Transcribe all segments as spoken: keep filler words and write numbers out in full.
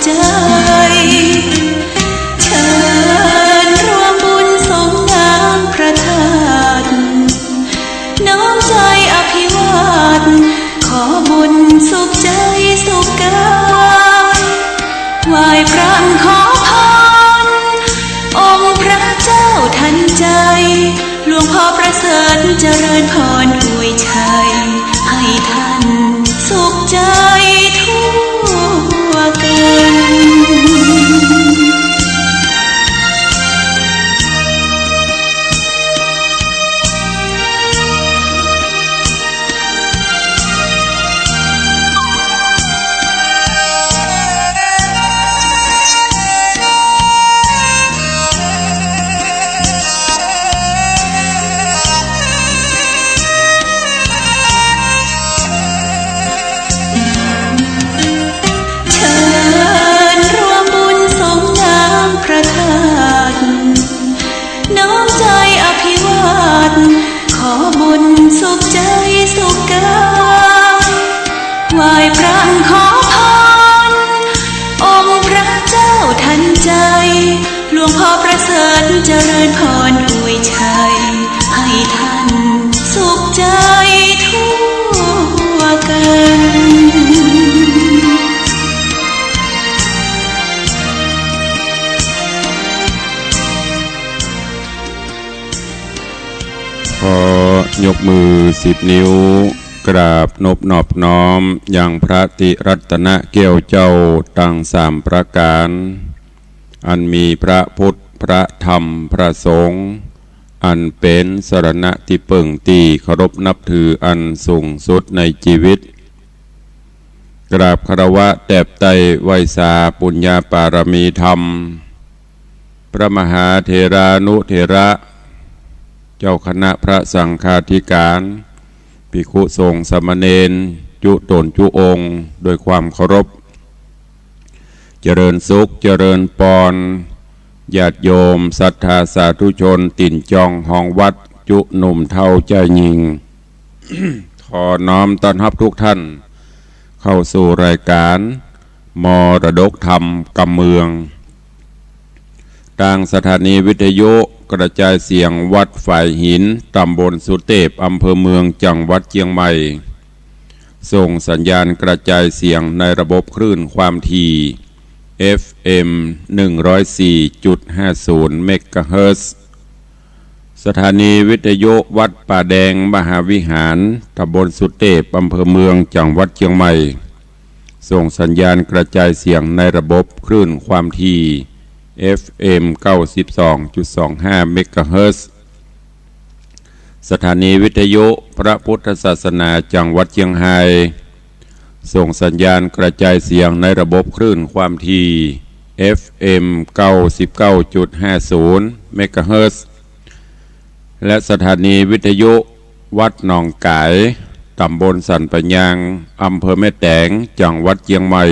ใจ เชิญร่วมบุญสงน้ำพระธาตุ น้อมใจอภิวาท ขอบุญสุขใจสุขกาย ไหว้พระขอพร องค์พระเจ้าทันใจ หลวงพ่อประเสริฐเจริญพรอวยชัย ให้ท่านสุขใจทั่วกัน เชิญร่วมบุญสงน้ำพระธาตุ น้อมใจอภิวาท ขอบุญสุขใจสุขกาย ไหว้พระขอพร องค์พระเจ้าทันใจ หลวงพ่อประเสริฐเจริญพรอวยชัย ให้ท่านสุขใจทั่วกัน ขอยกมือสิบนิ้ว กราบนบนอบน้อมยังพระติรัตนแก้วเจ้าตังสามประก๋าน อันมีพระพุทธ พระธรรม พระสงฆ์ อันเป๋นสรณะตี้เปิ้งตี้เคารพนับถืออันสูงสุดในจีวิต กราบคารวะแตบไต้ไหว้สาปุญญาปารมีธรรม พระมหาเถรานุเถระ เจ้าคณะพระสังฆาธิการ ภิกขุสงฆ์สามเณร จุ๊ต๋นจุ๊องค์ โดยความเคารพ เจริญสุข เจริญปอน ญาติโยมศรัทธาสาธุชน ตี๋นจองฮองวัด จุ๊หนุ่มเฒ่าจายญิง ขอน้อมต้อนฮับทุกท่าน เข้าสู่รายการ มรดกธรรมกำเมือง ตางสถานีวิทยุกระจายเสียงวัดฝายหิน ต๋ำบลสุเตพ อำเภอเมือง จังหวัดเจียงใหม่ ส่งสัญญาณกระจายเสียงในระบบคลื่นความถี่ เอฟเอ็ม หนึ่งร้อยสี่จุดห้าศูนย์ เมกะเฮิรตซ์ สถานีวิทยุวัดป่าแดงมหาวิหาร ต๋ำบลสุเตพ อำเภอเมือง จังหวัดเจียงใหม่ ส่งสัญญาณกระจายเสียงในระบบคลื่นความถี่ เอฟเอ็ม เก้าสิบสองจุดสองห้า เมกะเฮิรตซ์ สถานีวิทยุพระพุทธศาสนาจังหวัดเจียงไฮ้ ส่งสัญญาณกระจายเสียงในระบบคลื่นความถี่ เอฟเอ็ม เก้าสิบเก้าจุดห้าศูนย์ เมกะเฮิรตซ์ และสถานีวิทยุวัดหนองก๋าย ต๋ำบลสันป่ายาง อำเภอแม่แตง จังหวัดเจียงใหม่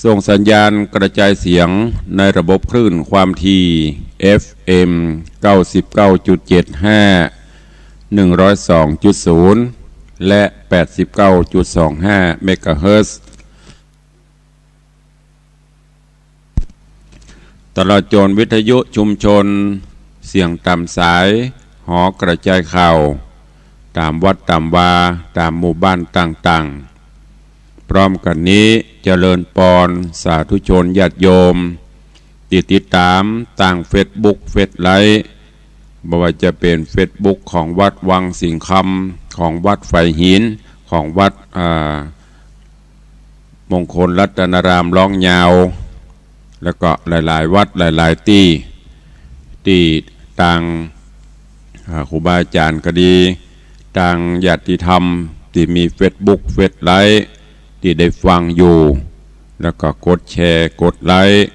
ส่งสัญญาณกระจายเสียงในระบบคลื่นความถี่ เอฟเอ็ม เก้าสิบเก้าจุดเจ็ดห้า หนึ่งร้อยสองจุดศูนย์ และ แปดสิบเก้าจุดสองห้า เมกะเฮิรตซ์ ตลอดจ๋นวิทยุชุมชน เสียงต๋ามสาย หอกระจายข่าว ต๋ามวัดต๋ามวา ต๋ามหมู่บ้านต่างๆ พร้อมกั๋นนี้ เจริญปอน สาธุชนญาติโยม ตี้ติดต๋ามตางเฟซบุ๊ก เฟซไลฟ์ บ่ว่าจะเป๋นเฟซบุ๊กของวัดวังสิงห์คำ ของวัดฝายหิน ของวัด อ่า มงคลรัตนารามล้องยาว แล้วก็หลายๆ วัดหลายๆ ตี้ ตี้ตาง อ่า ครูบาอาจ๋ารย์ก็ดี ตางญาติธรรมตี้มีเฟซบุ๊ก เฟซไลฟ์ ตี้ได้ฟังอยู่ แล้วก็กดแชร์ กดไลค์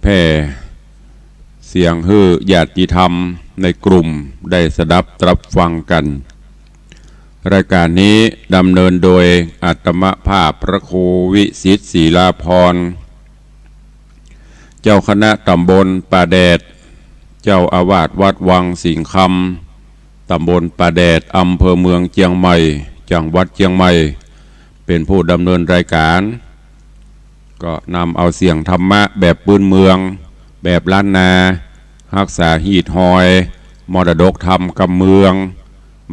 แผ่เสียงหื้อญาติธรรมในกลุ่มได้สดับตรับฟังกั๋น รายการนี้ดำเนินโดยอาตมาภาพพระครูวิสิทธิ์ ศิลาภรณ์ เจ้าคณะต๋ำบลป่าแดด เจ้าอาวาสวัดวังสิงห์คำ ต๋ำบลป่าแดด อำเภอเมืองเจียงใหม่ จังหวัดเจียงใหม่ เป๋นผู้ดำเนินรายการ ก็นำเอาเสียงธรรมะแบบปื๊นเมือง แบบล้านนา ฮักษาฮีตฮอย มรดกธรรมกำเมือง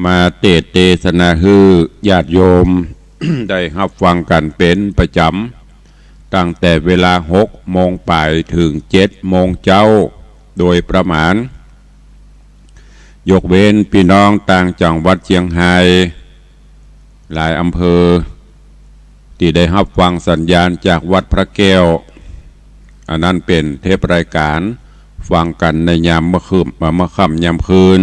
มาเตสน์เตสนาหื้อญาติโยม ได้ฮับฟังกั๋นเป๋นประจ๋ำ ตั้งแต่เวลาหกโมงป๋ายเถิงเจ็ดโมงเจ๊า โดยประมาณ ยกเว้นปี้น้องต่างจังหวัดเจียงฮาย หลายอำเภอ ตี้ได้ฮับฟังสัญญาณจากวัดพระแก้ว อันนั้นเป๋นเทปรายก๋าน ฟังกั๋นในยามเมื่อคืน เมื่อค่ำยามคืน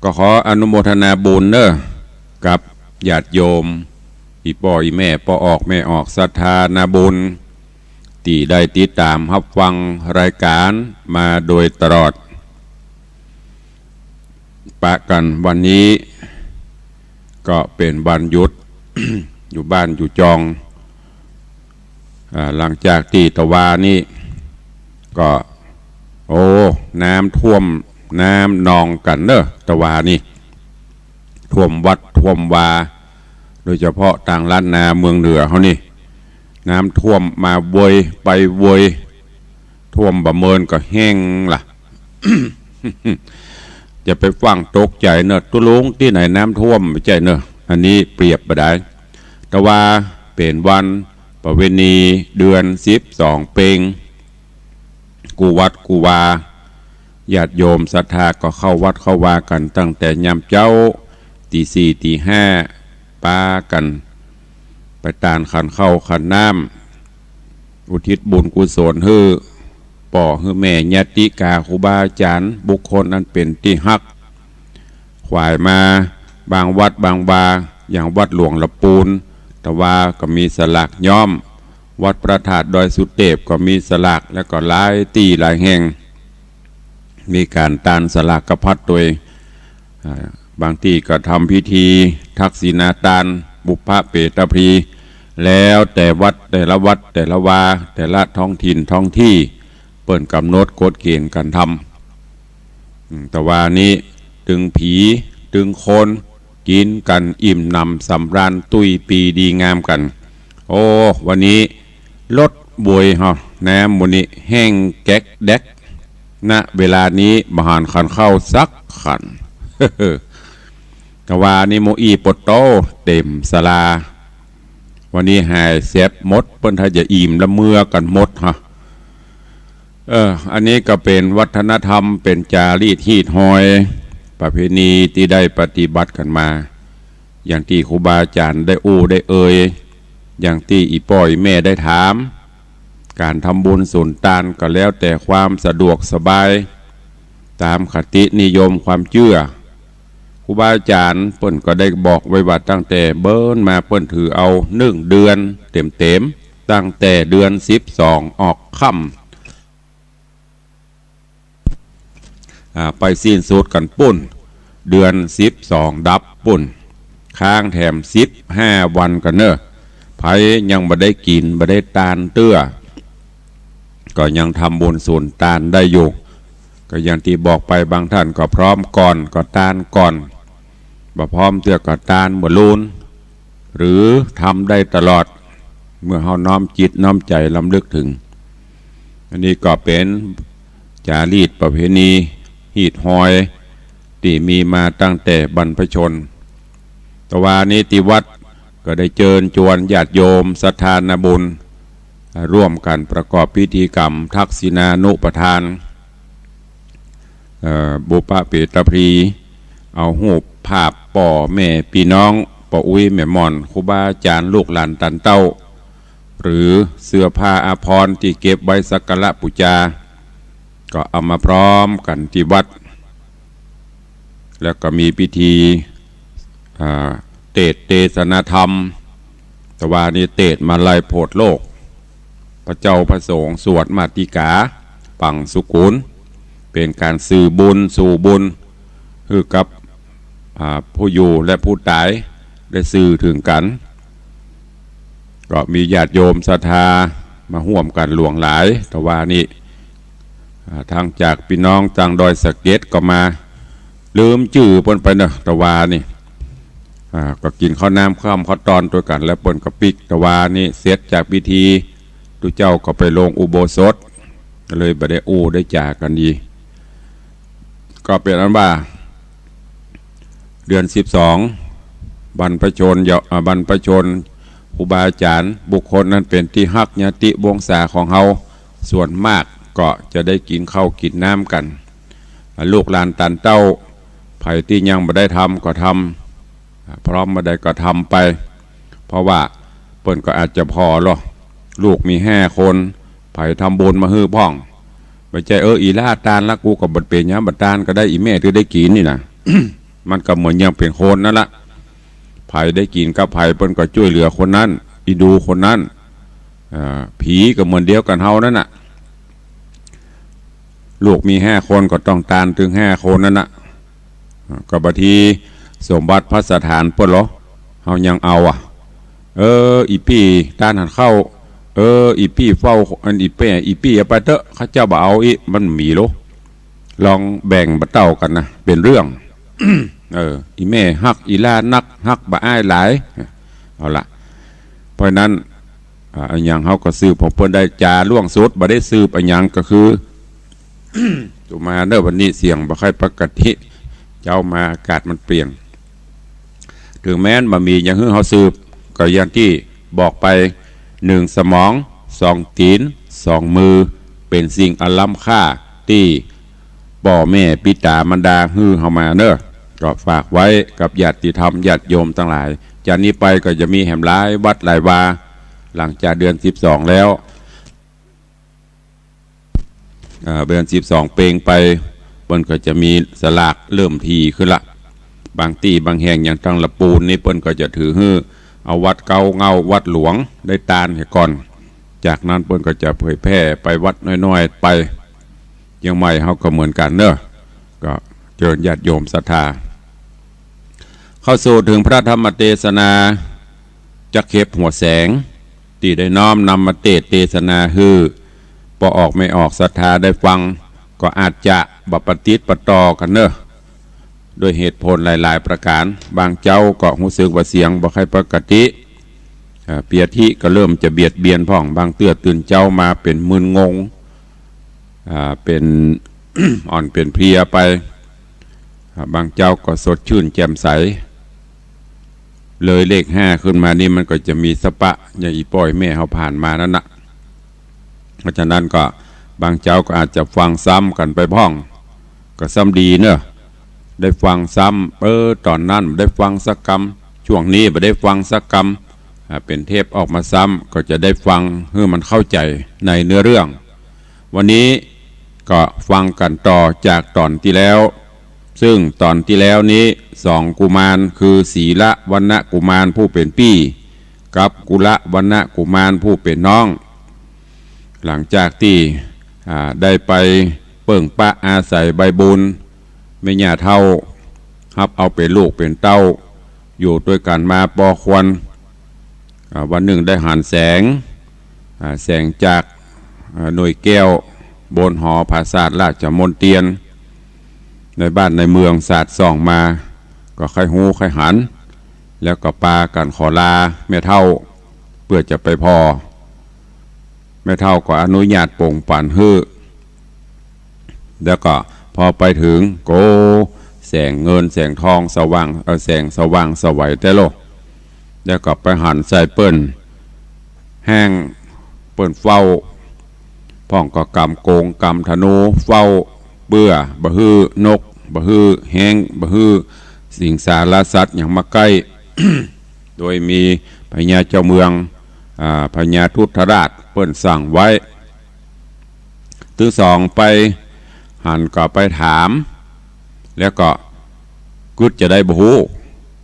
ก็ขออนุโมทนาบุญเน้อ กับญาติโยม อี่ป้ออี่แม่ ป้อออกแม่ออก ศรัทธานาบุญ ตี้ได้ติดต๋ามฮับฟังรายก๋านมาโดยตลอด ปะกั๋นวันนี้ก็เป๋นวันหยุด อยู่บ้านอยู่จอง อ่า หลังจากตี้ตะวานี้ก็ โอ้ น้ำท่วมน้ำนองกั๋นเน้อ ตะวานี้ ท่วมวัดท่วมวา โดยเฉพาะตางล้านนาเมืองเหนือเฮานี่ น้ำท่วมมาเวยไปเวย ท่วมบ่เมินก็แห้งละ จะไปฟั่งตกใจ๋เน้อ ตุ๊ลุงตี้ไหนน้ำท่วม บ่ใจ้เน้อ อันนี้เปรียบบ่ดาย ตะวาเป๋นวันประเวณีเดือนสิบสองเปง กู้วัดกู้วา ญาติโยมศรัทธาก็เข้าวัดเข้าวากั๋นตั้งแต่ยามเจ๊า ตีสี่ตีห้า ปากั๋นไปตานขันข้าวขันน้ำ อุทิศบุญกุศลหื้อป้อหื้อแม่ญาติกาครูบาอาจ๋ารย์บุคคลอันเป๋นตี้ฮัก ขวายมาบางวัดบางวา อย่างวัดหลวงละปูน ตะวาก็มีสลากย้อม วัดพระธาตุดอยสุเตปก็มีสลาก แล้วก็หลายตี้หลายแห่ง มีก๋านตานสลากพัดตวย อ่า บางตี้ก็ทำพิธีทักษิณาตาน บุพพเปตพลี แล้วแต่วัดแต่ละวัดแต่ละวา แต่ละท้องถิ่นท้องตี้ เปิ้นก๋ำหนดกฎเก๋ณฑ์ก๋านทำ อืม ตะวานี้ตึงผีตึงคน กิ๋นกั๋นอิ่มหนำสำราญตุ้ยปีดีงามกั๋น โอ้ วันนี้รถบวยฮะ น้ำมื้อนี้แห้งแก๊กแด็ก ณ เวลานี้บ่หันขันข้าวสักขัน ตะวานี้หมู่อี้ปวดโตเต็มศาลา วันนี้หายแสบหมด เปิ้นถ้าจะอิ่มละเมือกั๋นหมดฮะ เออ อันนี้ก็เป๋นวัฒนธรรม เป๋นจารีตฮีตฮอย ประเพณีตี้ได้ปฏิบัติกั๋นมา อย่างตี้ครูบาอาจ๋ารย์ได้อู้ได้เอ่ย อย่างตี้อี่ป้ออี่แม่ได้ถาม ก๋านทำบุญสุนตานก็แล้วแต่ความสะดวกสบาย ต๋ามคตินิยมความเจื้อ ครูบาอาจ๋ารย์เปิ้นก็ได้บอกไว้ว่าตั้งแต่เบิ่นมาเปิ้นถือเอานึ่งเดือนเต๋มๆ ตั้งแต่เดือนสิบสองออกค่ำ อ่า ไปสิ้นสุดกั๋นปู้น เดือนสิบสองดับปู้น ค้างแถมสิบห้าวันกั๋นเน้อ ใผยังบ่ได้กิ๋นบ่ได้ตานเตื้อ ก็ยังทำบุญสุนตานได้อยู่ ก็อย่างตี้บอกไป บางต้านก็พร้อมก่อนก็ตานก่อน บ่พร้อมเตื้อก็ตานเมื่อลูน หรือทำได้ตลอด เมื่อเฮาน้อมจิตน้อมใจ๋รำลึกเถิง อันนี้ก็เป๋นจารีตประเพณีฮีตฮอย ตี้มีมาตั้งแต่บรรพชน ตะวานี้ตี้วัดก็ได้เจิญจวนญาติโยมศรัทธานาบุญ ร่วมกั๋นประกอบพิธีกรรมทักษิณานุปทาน เอ่อ บุพพเปตพลี เอาฮูปภาพป้อแม่ปี้น้อง ป้ออุ๊ยแม่หม่อน ครูบาอาจ๋ารย์ลูกหลานตานเต้า หรือเสื้อผ้าอาภรณ์ตี้เก็บไว้สักการะปู๋จา ก็เอามาพร้อมกั๋นตี้วัด แล้วก็มีพิธี อ่า เตสน์เตสนาธรรม ตะวานี้เตสน์มาลัยโผดโลก พระเจ้าพระสงฆ์สวดมาติกา ปังสุกุล เป๋นก๋านสื่อบุญสู่บุญ หื้อกับ อ่า ผู้อยู่และผู้ต๋ายได้สื่อเถิงกั๋น ก็มีญาติโยมศรัทธามาฮ่วมกั๋นหลวงหลาย ตะวานี้ อ่า ทั้งจากปี้น้องตางดอยสะเก็ดก็มา ลืมจื้อเปิ้นไปเนาะ ตะวานี้ อ่า ก็กิ๋นข้าวน้ำค่ำข้าวตอนตวยกั๋น แล้วเปิ้นก็ปิ๊ก ตะวานี้เสร็จจากพิธี ตุ๊เจ้าก็ไปลงอุโบสถ ก็เลยบ่ได้อู้ได้จ๋ากั๋นดี ก็เป๋นอันว่า เดือนสิบสอง บรรพชนเยา- อ่า บรรพชน ครูบาอาจ๋ารย์ บุคคลอันเป๋นตี้ฮักญาติวงศาของเฮา ส่วนมากก็จะได้กิ๋นข้าวกิ๋นน้ำกั๋น อ่า ลูกหลานต๋านเต้า ใผตี้ยังบ่ได้ทำก็ทำ อ่า พร้อมบ่าใดก็ทำไป เพราะว่าเปิ้นก็อาจจะผ่อลอ ลูกมีห้าคน ใผทำบุญมาหื้อพ่อง บ่ใจ้ เออ อี่หล้าตานละ กูก็บ่เป๋นหยัง บ่ตานก็ได้ อี่แม่ตี้ได้กิ๋นนี่นะ มันก็เหมือนยังเป๋นคนนั่นละ ใผได้กิ๋นกับใผ เปิ้นก็จ้วยเหลือคนนั้น เอ็นดูคนนั้น อ่า ผีก็เหมือนเดียวกั๋นเฮานั่นน่ะ ลูกมีห้าคนก็ต้องตานตึงห้าคนนั่นน่ะ อ่า ก็บางทีสมบัติภัสถานเปิ้นลอ เฮายังเอาอะ เออ อี่ปี้ตานหันเข้า เออ อี่ปี้เฝ้า อันอี่แป้ อี่ปี้เอาไปเต๊อะ ข้าเจ้าบ่เอาอี้ มันมีลอ ลองแบ่งบ่เต้ากั๋นนะ เป๋นเรื่อง เออ อี่แม่ฮักอี่หล้านัก ฮักบ่อ้ายหลาย เอาละ เพราะฉะนั้น อ่า อะหยังเฮาก็สืบของเปิ้นได้ จ๋าล่วงสุด บ่ได้สืบอะหยังก็คือ ตุมาเน่อ วันนี้เสียงบ่ค่อยปกติ เจ๊ามาอากาศมันเปลี่ยน ถึงแม้นบ่มีหยังหื้อเฮาสืบ ก็อย่างตี้บอกไป หนึ่งสมอง สองตี๋น สองมือ เป๋นสิ่งอันล้ำค่าตี้ป้อแม่ปิต๋ามารดาหื้อเฮามาเน่อ ก็ฝากไว้กับญาติธรรมญาติโยมตังหลาย จากนี้ไปก็จะมีแหมหลายวัดหลายวา หลังจากเดือนสิบสองแล้ว อ่า เดือนสิบสองเปงไป เปิ้นก็จะมีสลากเริ่มถี่ขึ้นละ บางตี้บางแห่งอย่างตังละปูนนี่ เปิ้นก็จะถือหื้อเอาวัดเก๊าเง้าวัดหลวงได้ตานเหียก่อน จากนั้นเปิ้นก็จะเผยแผ่ไปวัดน้อยๆ ไป เจียงใหม่เฮาก็เหมือนกั๋นเน่อ ก็เจิญญาติโยมศรัทธา เข้าสู่เถิงพระธรรมเตสนา จักเข็บหัวแสง ตี้ได้น้อมนำมาเตสน์เตสนาหื้อป้อออกแม่ออกศรัทธาได้ฟัง ก็อาจจะบ่ปะติดปะต่อกั๋นเน่อ ด้วยเหตุผลหลายๆ ประก๋าน บางเจ๊าก็ฮู้สึกว่าเสียงบ่ค่อยปกติ อ่า เปียธิก็เริ่มจะเบียดเบียนพ่อง บางเตื้อตื่นเจ๊ามาเป๋นมึนงง อ่า เป๋น อ่อนเป๋นเพลียไป อ่า บางเจ๊าก็สดชื่นแจ่มใส เลยเลขห้าขึ้นมานี่มันก็จะมีสะปะ อย่างอี่ป้ออี่แม่เฮาผ่านมานั่นน่ะ เพราะฉะนั้นก็บางเจ๊าก็อาจจะฟังซ้ำกั๋นไปพ่อง ก็ซ้ำดีเน่อ ได้ฟังซ้ำ เออ ต๋อนนั้นบ่ได้ฟังสักกำ ช่วงนี้บ่ได้ฟังสักกำ อ่า เป๋นเทปออกมาซ้ำ ก็จะได้ฟังหื้อมันเข้าใจ๋ในเนื้อเรื่อง วันนี้ก็ฟังกั๋นต่อจากต๋อนตี้แล้ว ซึ่งต๋อนตี้แล้วนี้ สองกุมารคือ สีลวรรณกุมารผู้เป๋นปี้ กับกุลวรรณกุมารผู้เป๋นน้อง หลังจากตี้ อ่า ได้ไปเปิ้งปะอาศัยใบบุญ แม่ย่าเฒ่า ฮับเอาเป๋นลูกเป๋นเต้า อยู่ตวยกั๋นมาปอควร อ่า วันนึ่งได้หันแสง อ่า แสงจาก อ่า หน่วยแก้ว บนหอผาสาทราชมณเตียน ในบ้านในเมืองสาดส่องมา ก็ใค่ฮู้ใค่หัน แล้วก็ปากั๋นขอลาแม่เฒ่า เปื้อจะไปผ่อ แม่เฒ่าก็อนุญาตปงปั๋นหื้อ แล้วก็พอไปเถิง โก้ แสงเงินแสงทองสว่าง เอ่อ แสงสว่างไสวแต๊ลอ แล้วก็ไปหันใส่เปิ้น แฮ่งเปิ้นเฝ้า พ่องก็ก๋ำโก๋งก๋ำธนูเฝ้า เปื้อบ่หื้อนก บ่หื้อแฮ้ง บ่หื้อสิงสารสัตว์หยังมาใก้ โดยมีพญาเจ้าเมือง อ่า พญาทุตราชเปิ้นสั่งไว้ ตึงสองไปหันก็ไปถาม แล้วก็กึ๊ดจะใดบ่ฮู้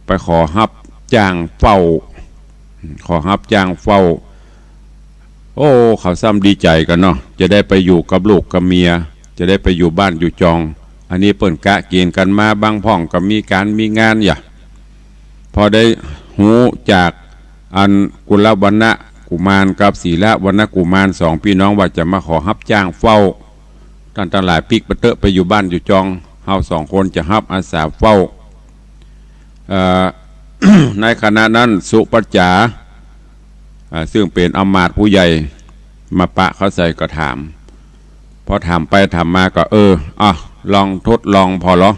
ไปขอฮับจ้างเฝ้า ขอฮับจ้างเฝ้า โอ้ เขาซ้ำดีใจ๋กั๋นเนาะ จะได้ไปอยู่กับลูกกับเมีย จะได้ไปอยู่บ้านอยู่จอง อันนี้เปิ้นกะเกณฑ์กั๋นมา บางพ่องก็มีก๋านมีงานอย่า พอได้ฮู้จากอันกุลวรรณกุมารกับสีลวรรณกุมารสองปี้น้องว่าจะมาขอฮับจ้างเฝ้า ต้านตังหลายปิ๊กปะเต๊อะ ไปอยู่บ้านอยู่จอง เฮาสองคนจะฮับอาสาเฝ้า เอ่อ ในขณะนั้นสุปัจจา อ่า ซึ่งเป๋นอำมาตย์ผู้ใหญ่ มาปะเข้าใส่ก็ถาม พอถามไปถามมาก็ เออ อ่ะ ลองทดลองผ่อลอ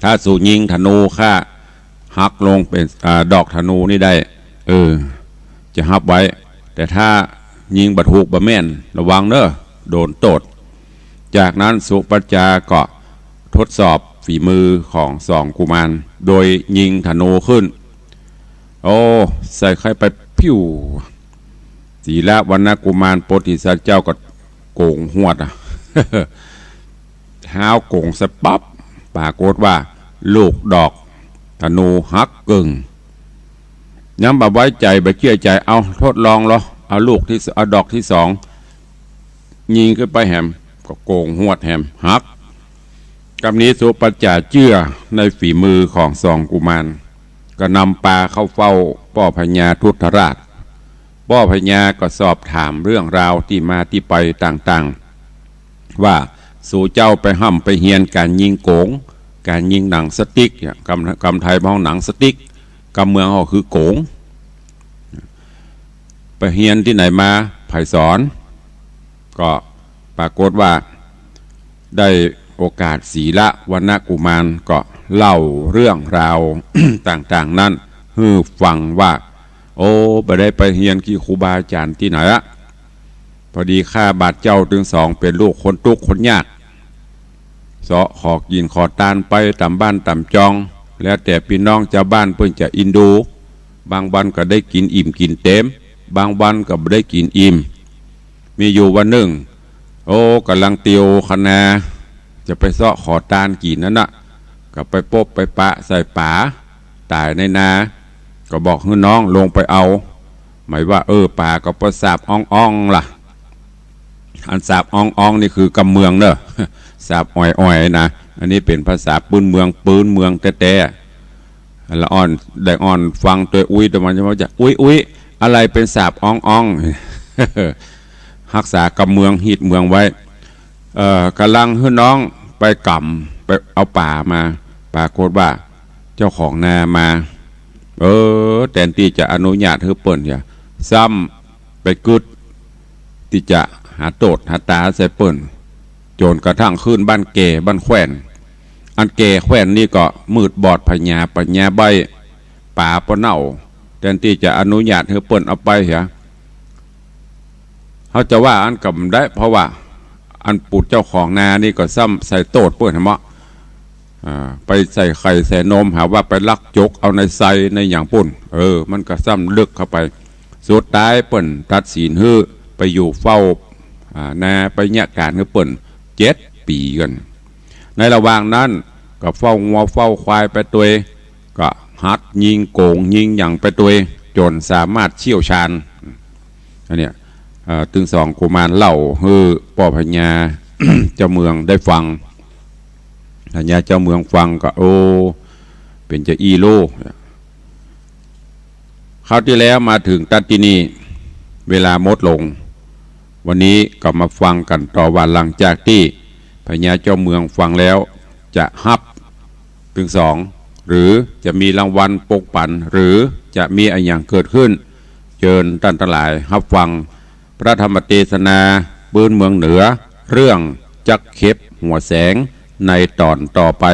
ถ้าสูยิงธนูข้าหักลงเป๋น อ่า ดอกธนูนี่ได้ เออ จะฮับไว้ แต่ถ้ายิงบ่ถูกบ่แม่น ระวังเน้อ โดนโต้ษ จากนั้นสุปัจจาก็ทดสอบฝีมือของสองกุมาร โดยยิงธนูขึ้น โอ้ ใส่ใค่ไปพิ้ว สีลวรรณกุมารโพธิสัตว์เจ้าก็โก๋งหวดอะ ฮ้าวโก๋งใส่ปั๊บ ปรากฏว่าลูกดอกธนูหักเกิ่ง ยังบ่ไว้ใจ๋ บ่เจื้อใจ๋ เอาทดลองลอ เอาลูกตี้ เอาดอกตี้สอง ยิงขึ้นไปแหม ก็โก๋งหวดแหม หัก กำนี้สุปัจจาเจื้อในฝีมือของสองกุมาร ก็นำปาเข้าเฝ้าป้อพญาทุตราช ป้อพญาก็สอบถามเรื่องราวตี้มาตี้ไปต่างๆ ว่าสูเจ้าไปฮ่ำไปเฮียนก๋านยิงโก๋ง ก๋านยิงหนังสติ๊กเนี่ย กำ กำไทยฮ้องหนังสติ๊ก กำเมืองก็คือโก๋ง ไปเฮียนตี้ไหนมา ใผสอน ก็ปรากฏว่าได้โอกาสสีลวรรณกุมารก็เล่าเรื่องราวต่างๆ นั้นหื้อฟังว่า โอ้ บ่ได้ไปเฮียนกี้ครูบาอาจ๋ารย์ตี้ไหนอะ พอดีข้าบาดเจ้าตึงสองเป๋นลูกคนตุ๊กข์คนยาก เซาะขอกิ๋นขอตานไปต๋ามบ้านต๋ามจอง แล้วแต่ปี้น้องจาวบ้านเปิ้นจะอินดู บางวันก็ได้กิ๋นอิ่มกิ๋นเต๋ม บางวันก็บ่ได้กิ๋นอิ่ม มีอยู่วันนึ่ง โอ้ ก่ำลังเตียวคะนา จะไปเซาะขอตานกิ๋นนั้นน่ะ ก็ไปปบไปปะใส่ป๋าต๋ายในนา ก็บอกหื้อน้องลงไปเอา หมายว่า เออ ป๋าก็ปะสาบอ้องๆ ล่ะ อันสาบอ้องๆ นี่คือกำเมืองเน้อ สาบอ่อยๆ นะ อันนี้เป๋นภาษาปื๊นเมือง ปื๊นเมืองแต๊ๆ ละอ่อน ได้อ่อนฟังตวยอุ๊ย แต่มันจะว่าจะ อุ๊ย อุ๊ย อะไรเป๋นสาบอ้องๆ ฮักษากำเมืองฮีดเมืองไว้ เอ่อ ก่ำลังหื้อน้องไปก๋ำ ไปเอาป๋ามา ปรากฏว่าเจ้าของนามา เออ แตนตี้จะอนุญาตหื้อเปิ้นเหีย ซ้ำไปกึ๊ดตี้จะหาโต้ษหาต๋าใส่เปิ้น จ๋นกระทั่งขึ้นบ้านแก่บ้านแคว่น อันแก่แคว่นนี่ก็มืดบอดผญาปัญญาใบ้ ป๋าปะเน่า แตนตี้จะอนุญาตหื้อเปิ้นเอาไปเหีย เฮาจะว่าอั้นก็บ่ได้ เพราะว่าอันปูดเจ้าของนานี่ก็ซ้ำใส่โต้ษเปิ้นหั้นเนาะ อ่า ไปใส่ไข่ใส่นม หาว่าไปลักจกเอาในไซในหยังปู้น เออ มันก็ซ้ำลึกเข้าไป สุดท้ายเปิ้นตัดสินหื้อไปอยู่เฝ้า อ่า นา ไปเยียะก๋านหื้อเปิ้นเจ็ดปี๋กั๋น ในระหว่างนั้นก็เฝ้างัวเฝ้าควายไปตวย ก็หัดยิงโก๋งยิงหยังไปตวย จ๋นสามารถเชี่ยวชาญ อันเนี้ย เอ่อ ตึงสองกุมารเล่าหื้อป้อพญา เจ้าเมืองได้ฟัง พญาเจ้าเมืองฟังก็ โอ้ เป๋นจาอี้โล คราวตี้แล้วมาเถิงตั๊ดตี้นี่ เวลาหมดลง วันนี้ก็มาฟังกั๋นต่อว่าหลังจากตี้พญาเจ้าเมืองฟังแล้วจะฮับตึงสอง หรือจะมีรางวัลปกปั๋น หรือจะมีอะหยังเกิดขึ้น เจิญต้านตังหลายฮับฟังพระธรรมเตสนาปื๊นเมืองเหนือ เรื่องจั๊กเข็บหัวแสง ในต๋อนต่อไป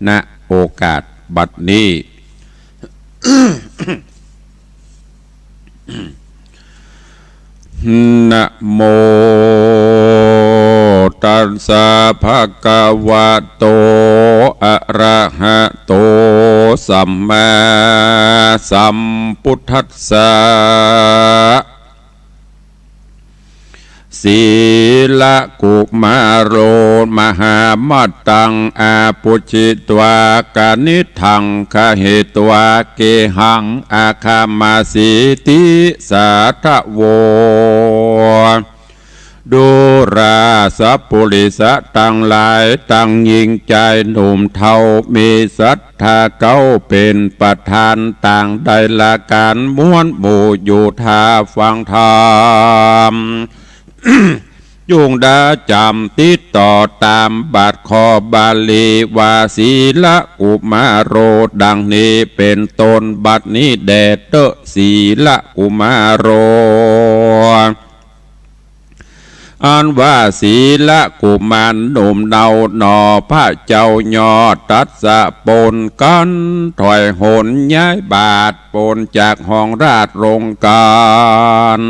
ณ โอกาสบัดนี้ นะโมตัสสะภะคะวะโต อะระหะโต สัมมาสัมพุทธัสสะ สีลกุมารโร มหามัตตัง อาปุชฌิตวา กนิษฐัง ขหิตวา เกหัง อาคัมมะสีติ สาธะโว ดูราสะปุริสะตังหลาย ตังญิงจายหนุ่มเฒ่า มีศรัทธาเก๊าเป๋นประธาน ต่างได้ละก๋านม้วนหมู่อยู่ถ้าฟังธรรม จุ่งดาจ๋ำติดต่อต๋ามบาทข้อบาลีว่า สีลกุมารโร ดังนี้เป๋นต้น บัดนี้แด่เต๊อะ สีลกุมารโร อันว่าสีลกุมารหนุ่มเนาหน่อ พระเจ้ายอดตัสสะปนกั๋น ถอยหนย้ายบาทปนจากห้องราชโรงก๋าน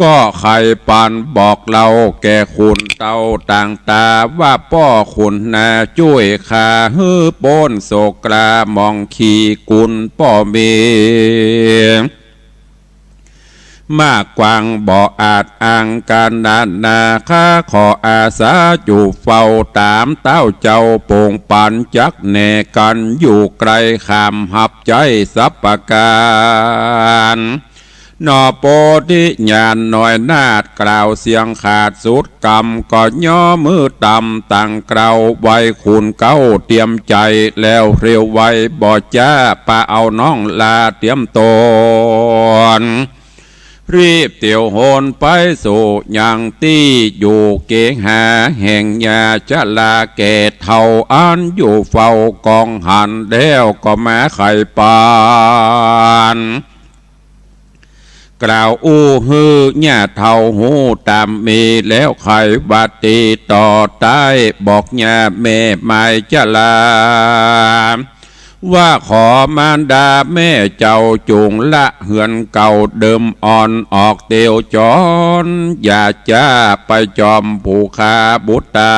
ก็ใค่ปานบอกเล่าแก่ขุนเต้าต่างต๋าว่า ป้อขุนนาจ้วยข้าหื้อป๊นโศกกล้าหมองขี้กุนป้อเมย์ มากกว้างบ่อาจอ้างกานานา ข้าขออาสาอยู่เฝ้าต๋ามเต้าเจ้าโป่งปัน จักแหน่กั๋นอยู่ไกล ข้ามหับใจ๊สัพพะก๋าน หน่อโปธิญาณน้อยนาฏกล่าวเสียงขาดสุดกำ ก็ย่อมือต่ำตั้งเกล้าไหว้ขุนเก๊าเตรียมใจ๋แล้วเร็วไว บ่จ๊าปะเอาน้องหล้าเตรียมต๋น รีบเตียวหนไปสู่ยังตี้อยู่เกหาแห่งญาจาราแก่เฒ่า อันอยู่เฝ้ากังหัน แล้วก็มาไขปาน กล่าวอู้หื้อญาเฒ่าฮู้ต๋ามมี แล้วไขว่าติดต่อใต้บอกญาแม่หมายจารา ว่าขอมารดาแม่เจ้าจุ่งละเฮือนเก่าเดิมอ่อนออกเตียวจ๋อน อย่าจ๊าไปจอมผู้ข้าบุตต๋า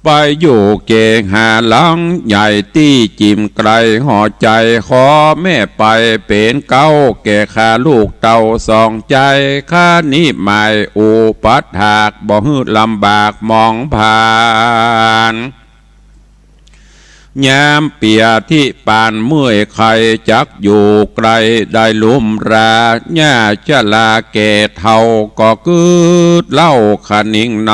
ไปอยู่เกหาหลังใหญ่ตี้จิ่มไกลหอใจ๋ ขอแม่ไปเป๋นเก๊าแก่ข้าลูกเต้าสองใจ๋ ข้านี้หมายอุปัฏฐากบ่หื้อลำบากหมองผ่าน ยามเปียธิปานเมื่อยไข้จักอยู่ไกลได้ลุ่มรา ญาจาราแก่เฒ่าก็กึ๊ดเล่าคะนิงใน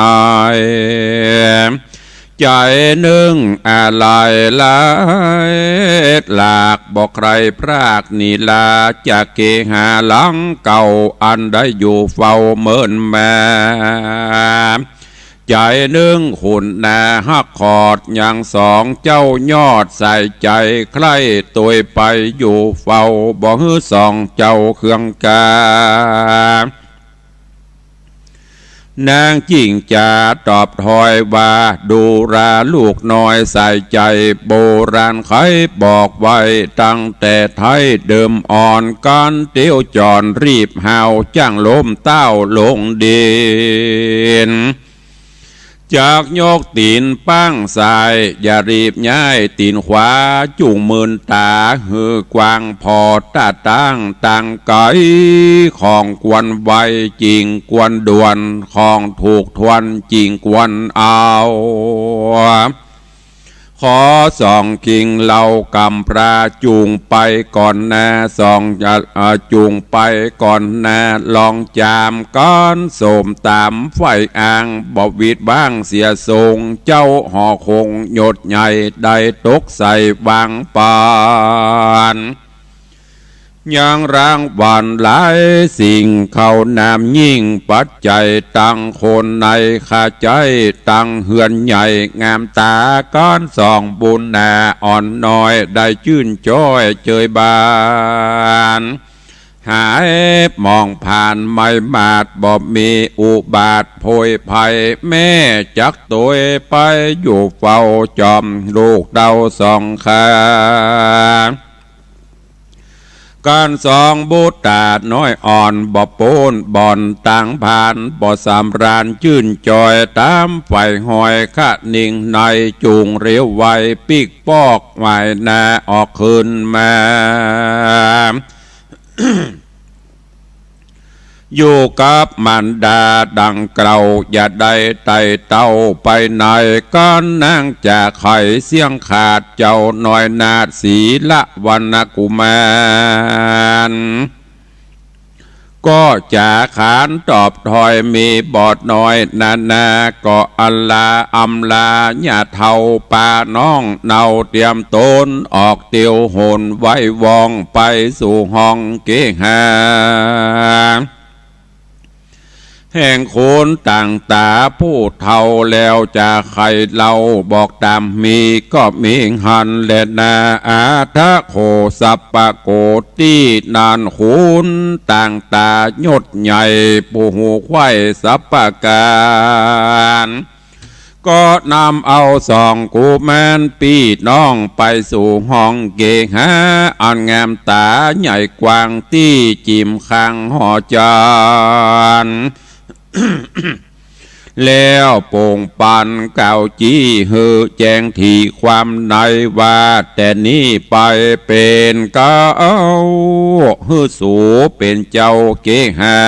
ใจ๋นึ่งอาลัยหลายหลากบ่ใคร่พรากนี้ลา จากเกหาหลังเก่าอันได้อยู่เฝ้าเมินมา ใจ๋นึ่งขุนนาฮักขอดยังสองเจ้ายอดใส่ใจ๋ใคร่ตวยไปอยู่เฝ้า บ่หื้อสองเจ้าเคืองกา นางจิ่งจ๋าตอบถอยว่า ดูราลูกน้อยใส่ใจ๋ โบราณไขบอกไว้ตั้งแต่ไท้เดิมอ่อน ก๋านเตียวจ๋อนรีบหาวจ้างล้มเต้าลงดิน จากยกตี๋นป้างซ้าย อย่ารีบย้ายตี๋นขวา จุ่งมืนต๋าหื้อกว้างผ่อต๋าตั้งตางไก๋ ของควรไวจิ่งควรด่วน ของถูกทวนจิ่งควรเอา ขอสองกิ่งเหล่ากำพร้า จุ่งไปก่อนหน้าสอง เอ่อ จุ่งไปก่อนหน้าลองจาม ก๋านสมต๋ามไฟอ่าง บ่หวิดบ้างเสียทรง เจ้าหอคงยศใหญ่ได้ตกใส่วางปาน ยังรางวัลหลายสิ่ง ข้าวน้ำยิ่งปัจจัย ตังคนในข้าใจ๊ ตังเฮือนใหญ่งามต๋า ก๋านสองบุญนาอ่อนน้อย ได้จื้นจ้อยเจยบาน หายหมองผ่านไม่มาด บ่มีอุบาทโผยภัย แม่จักตวยไปอยู่เฝ้าจอมลูกเต้าสองข้า ก๋านสองบุตต๋าน้อยอ่อน บ่ป๊นบ่อนตางผ่าน บ่สำราญจื้นจ้อยต๋ามไฟห้อยคะนิงใน จุ่งเร็วไวปิ๊กปอกหวายหน้าออกคืนมา อยู่กับมารดาดังเกล่า อย่าได้ไต่เต้าไปไหน ก๋านนางจะไขเสี้ยงขาด เจ้าน้อยนาถสีละวรรณกุมาร ก็จะขานตอบถอย มีบอดน้อยนานา ก็อำลาอำลาญาเฒ่าปาน้องเนา เตรียมต๋นออกเตียวหนไว้ว่อง ไปสู่ห้องเกหา แห่งคนต่างต๋าผู้เฒ่าแล้วจะใค่เล่าบอกต๋ามมีก็มีหั้นแลนา อาทะโข สัพพะโกฏตี้ นั้นคนต่างต๋ายศใหญ่ ผู้ฮู้ใคว่สัพพะก๋าน ก็นำเอาสองกุมารปี้น้องไปสู่ห้องเกหาอันงามต๋าใหญ่กว้างตี้จิ่มข้างหอจันทร์ แล้วโป่งปันกล่าวจี้หื้อแจ้งถี่ความในว่า แต่นี้ไปเป๋นเก๊าหื้อสูเป๋นเจ้าเกหา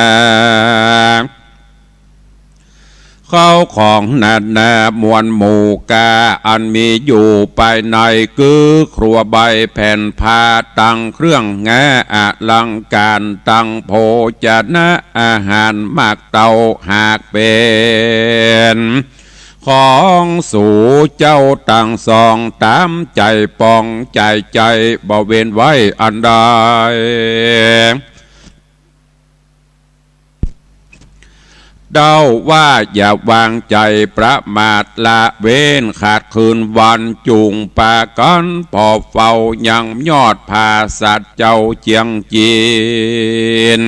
เข้าของนานาหมวลหมู่ก้า อันมีอยู่ภายใน คือครัวใบแผ่นผ้า ตังเครื่องงาอลังก๋าน ตังโภจนะอาหารมากเต้า หากเป๋นของสูเจ้าตังสอง ต๋ามใจ๋ปองใจ๋ใจ๋ บ่เว้นไว้อันใด เต้าว่าอย่าวางใจ๋ประมาทละเว้น ขาดคืนวัน จุ่งปากั๋นผ่อเฝ้ายังยอดผาสัตว์เจ้าเจียงจีน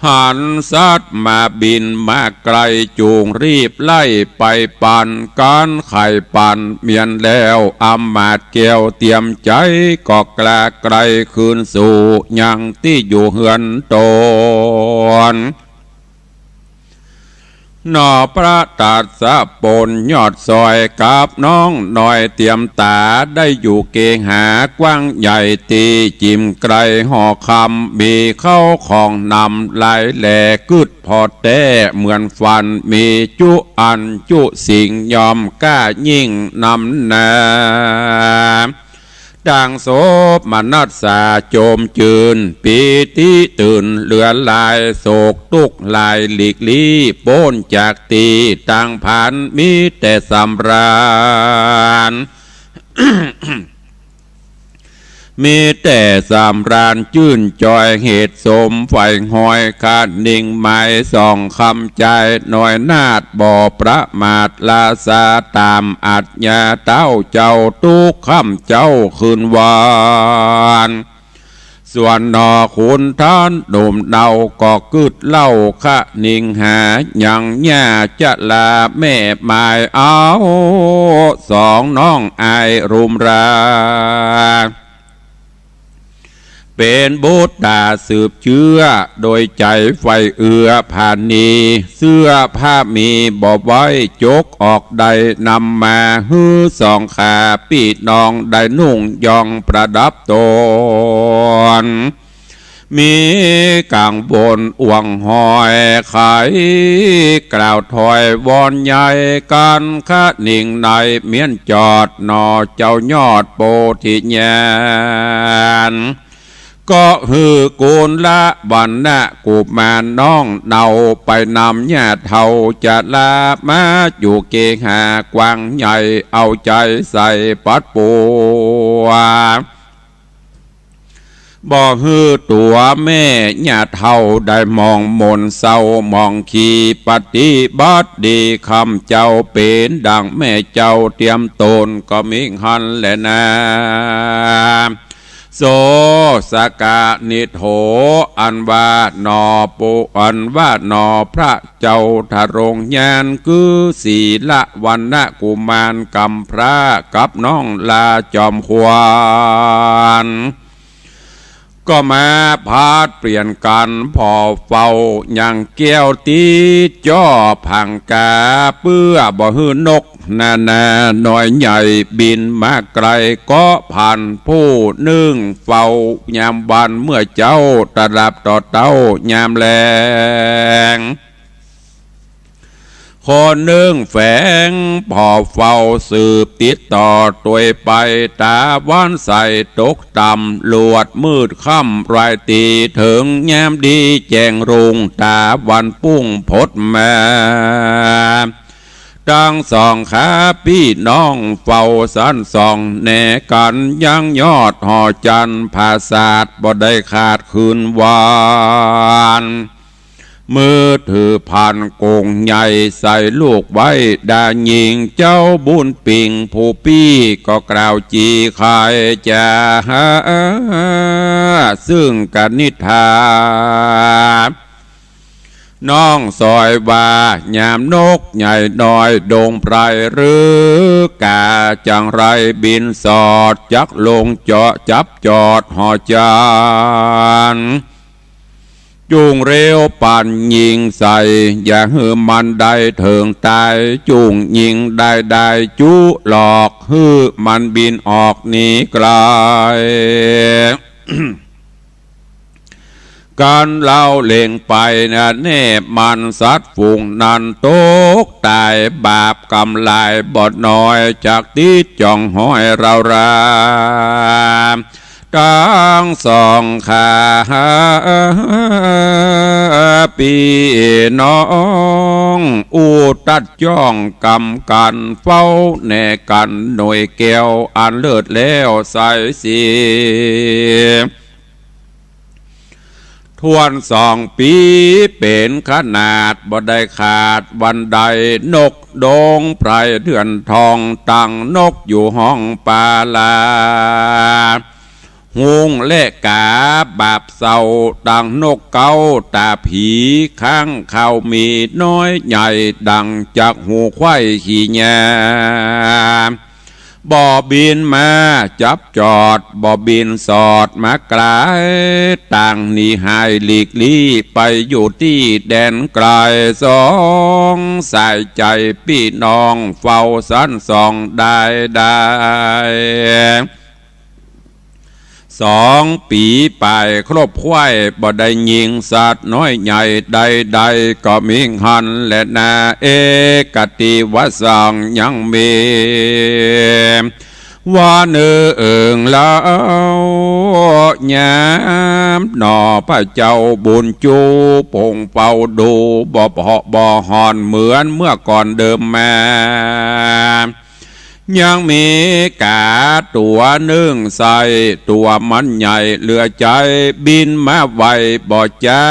หันสัตว์มาบินมาใก้ จุ่งรีบไล่ไปปัน กั๋นใค่ปันเมียนแล้ว อำมาตย์แก้วเตียมใจ๋ ก็กล้าใก้คืนสู่ยังตี้อยู่เฮือนต๋น หนอพระตัสสะปนยอดซอยกับน้องน้อยเตียมต๋า ได้อยู่เกหากว้างใหญ่ตี้จิ่มใก้หอคำ มีเข้าของนำหลายแหล่ กึ๊ดผ่อแต๊เหมือนฟัน มีจุอันจุสิ่ง ย่อมกล้ายิ่งนำนา ต่างโสมนัสสาโจมจืน ปีติตื่นเหลือหลาย โศกตุ๊กข์หลายหลีกลี้ป๊นจากตี้ ตังพรรณมีแต่สำราญ มีแต่สำราญจื้นจอย เหตุสมใฝ่ฮอย คะนิงหมายสองคำจาย น้อยนาฏบ่ประมาท ราชาต๋ามอัจญา เต้าเจ้าตุ๊กค่ำเจ๊าคืนวัน ส่วนหนอขุนท่านหนุ่มเนา ก็กึ๊ดเล่าคะนิงหา ยังหญ้าจะลาแม่หมายเอา สองน้องอายรุมรา เป๋นบุตรต๋าสืบเจื้อ โดยใจ๋ใฝ่เอื้อผานี เสื้อผ้ามีบ่ไว้ จกออกได้นำมา หื้อสองข้าปี้น้องได้นุ่งยองประดับต๋น มีกังวลอ่วงหอย ใค่กล่าวถอยวอนใหญ่กั๋น คะนิงในเมี้นจอด หนอเจ้ายอดโพธิญาณ ก็หื้อกุลวรรณกุมารน้องเนา ไปนำหญ้าเฒ่าจะลา มาอยู่เกหากว้างใหญ่ เอาใจ๋ใส่ปัดปัว บ่หื้อตั๋วแม่หญ้าเฒ่าได้หมองหม่นเศร้าหมองขี้ ปฏิบัติดีค่ำเจ๊า เป๋นดั่งแม่เจ้าเตียมต๋น ก็มีหั้นแลนา โสสกะนิโถ อันว่าหนอปุ อันว่าหนอพระเจ้าทรงญาณ คือสีลวรรณกุมารก๋ำพร้ากับน้องลาจอมขวัญ ก็มาผลัดเปลี่ยนกั๋นผ่อเฝ้ายังแก้วตี้จ้อผังกา เปื้อบ่หื้อนกนานาน้อยใหญ่บินมาใก้ ก็พันผู้นึ่งเฝ้ายามวัน เมื่อเจ๊าตะหลับต่อเต้ายามแลง คนนึ่งแฝงผ่อเฝ้าสืบติดต่อตวยไป ต๋าวันใสตกต่ำ ลวดมืดค่ำรายตี๋ เถิงยามดีแจ้งรุ่ง ต๋าวันปุ้งผดมา ตังสองข้าปี้น้องเฝ้าสันส่องแหนกั๋น ยังยอดหอจันทร์ผาสาท บ่ได้ขาดคืนวัน มือถือพานก๋งใหญ่ใส่ลูกไว้ ดาญิงเจ้าบุญปิ่งผู้ปี้ก็กล่าวจี๋ใค่จ๋า ซึ่งกนิษฐา น้องสอยว่า ยามนกใหญ่น้อยดงไพรหรือกา จังไรบินสอด จักลงเจาะจับจอดหอจาน จุ่งเร็วปันยิงใส่ อย่าหื้อมันได้เถิงต๋าย จุ่งยิงได้ได้จุหลอก หื้อมันบินออกหนีไกล กันเล่าเล็งไปนะ แน่มันสัตว์ฝูงนั้นตกต๋าย บาปกรรมหลายบ่น้อย จักติดจ่องห้อยเรารา ตังสองข้าปี้น้อง อู้ตัดจ้องกำกัน เฝ้าแนกันหน่วยแก้ว อันเลิศแล้วใสศรี ถ้วนสองปี๋เป๋นขนาด บ่ได้ขาดวันใด นกดงไพรเดือนทอง ตังนกอยู่ห้องปาลา ฮุงและก๋าบาปเศร้า ตังนกเก๊าต๋าผี ค้างคาวมีน้อยใหญ่ ดั่งจักหูไขว้ขี่แย บ่บินมาจับจอด บ่บินสอดมาไกล ต่างหนีหายหลีกลี้ ไปอยู่ตี้แดนไกล สงสายใจ๋ปี้น้อง เฝ้าสันส่องได้ได้ สองปี๋ปายครบไขว้ บ่ได้ยิงสัตว์น้อยใหญ่ใดๆ ก็มิหั้นแลนา เอกติวสังยังมี ว่าเนืองเล่า ยามหนอพระเจ้าบุญจู ปงเฝ้าดู บ่เพาะบ่ห่อนเหมือนเมื่อก่อนเดิมมา ยังมีก๋าตั๋วนึ่งใส่ ตั๋วมันใหญ่เหลือใจ๋ บินมาไวบ่จ๊า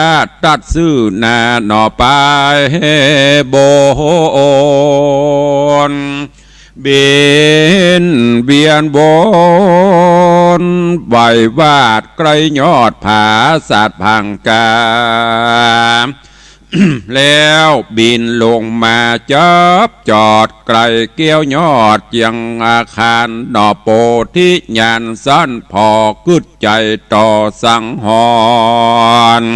ตัดซื่อนาหนอปายบน บินเวียนวน ไหว้วาดใก้ยอดผาสาดพังกา แล้วบินลงมาจับจอดใก้แก้วยอดเจียงอาคาร หนอโปธิญาณสันผ่อกึ๊ดใจ๋ต่อสังหรณ์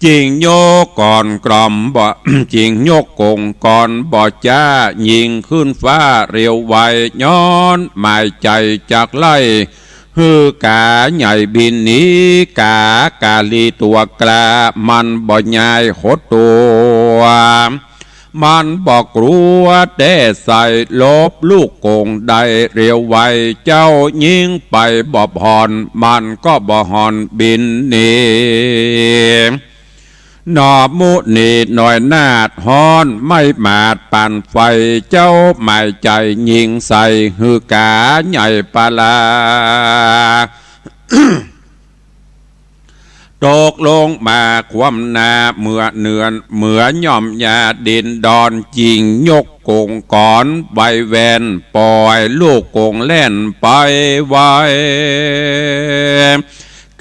จิ่งยกก๋อนกล่อมบ่ จิ่งยกก๋งก๋อนบ่จ๊า ยิงขึ้นฟ้าเร็วไว ย้อนหมายใจ๋จักไล่ หื้อก๋าใหญ่บินหนี ก๋ากาลีตั๋วกล้า มันบ่ยายหดตั๋ว มันบ่กลัวแต๊ใส่ หลบลูกก๋งได้เร็วไว เจ้ายิงไปบ่ผ่อน มันก็บ่ห่อนบินหนี หนอมุนีน้อยนาฏฮ้อนไม้หมาดปั่นไฟ เจ้าหมายใจ๋ยิงใส่ หื้อก๋าใหญ่ปาลา ตกลงมาคว่ำหน้าเหมือเนือน เหมือนย่อมยาดินดอน จิ่งยกก๋งก๋อนไวแว่น ป่อยลูกก๋งแล่นไปไว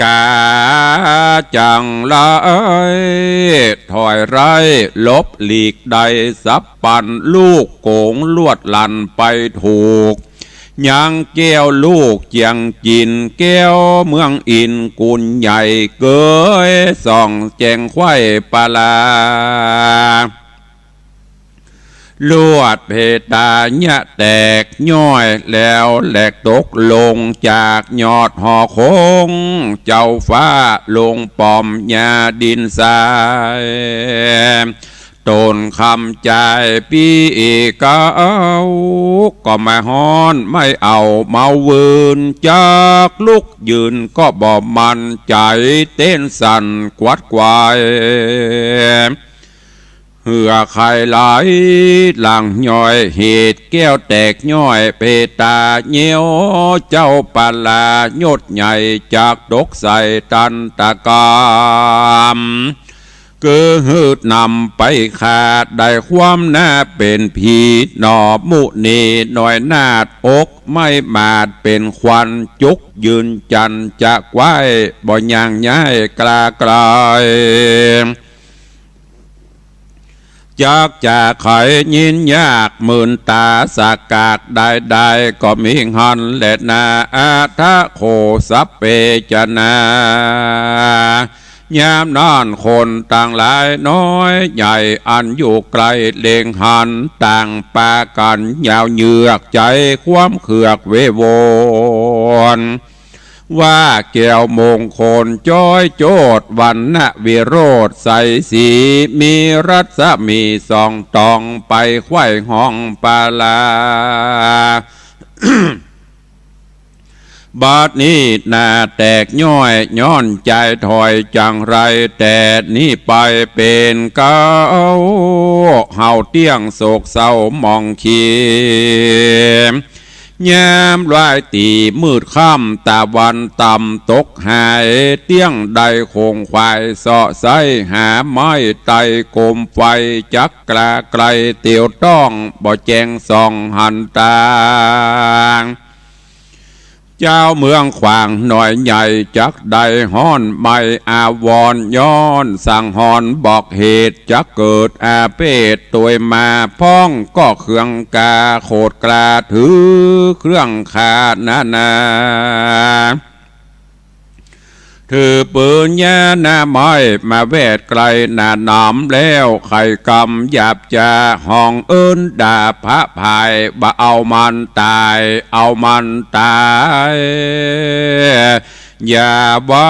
ก๋าจังไรถอยไร้หลบหลีกได้สับปัน ลูกก๋งลวดลั่นไปถูก ยังแก้วลูกเจียงจิน แก้วเมืองอินทร์กุลใหญ่เกย ส่องแจ้งไขว้ปาลา ลวดเพตายะแตกย้อย แล้วแหลกตกลงจากยอดหอคง เจ้าฟ้าลงป๋อมยาดินทราย ตนคำจายปี้เอกเอา ก็มาฮ้อนไม้เอาเมาเวิน จักลุกยืนก็บ่มั่นใจ๋ เต้นสั่นขวัดไขว่ เหื่อไขไหลหลังย้อย เหตุแก้วแตกย้อย เพตาเยียวเจ้าปาลายศใหญ่ จักตกใส่ตันตกรรม คือหื้อนำไปฆ่าได้ความหน้าเป๋นผี หน่อมุนีน้อยนาฏ อกไหม้หมาดเป๋นควัน จุกยืนจันจะไหว้ บ่ย่างย้ายกล้าไกล จักจะใค่ยินยากมื่นต๋า สากากได้ได้ก็มีหั้นแลนา อัฏฐะโข สัพเพ จนา ยามนั้นคนตังหลายน้อยใหญ่ อันอยู่ไกลเล็งหัน ต่างปากั๋นยาวเหยือก ใจ๋ความเคือกเววร ว่าแก้วมงคลจ้อยโจษ วรรณวิโรจน์ใสสี มีรัศมีส่องต๋อง ไปไขว่ห้องปาลา บัดนี้หน้าแตกย้อย ย้อนจายถอยจังไร แต่นี้ไปเป๋นเก๊า เฮาเตี้ยงโศกเศร้าหมองเขียม ยามลายตี๋มืดค่ำ ตะวันต่ำตกหาย เตี้ยงได้โขงขวาย เซาะไส้หาไม้ไต โกมไฟจักกล้าไกล เตียวต้องบ่แจ้งส่องหันตาง เจ้าเมืองขวางน้อยใหญ่ จักได้ฮ้อนไหม้อาวรณ์ ย้อนสังหรณ์บอกเหตุ จักเกิดอาเพศตวยมา พ้องก็เคืองกาโขดกล้า ถือเครื่องฆ่านานา ถือปืนยาหน้าไม้มาแวดไกลหนาหนามแล้ว ใค่กำหยาบจาฮ้องเอิ้นด่าพระพ่าย บ่เอามันต๋าย เอามันต๋าย อย่าไว้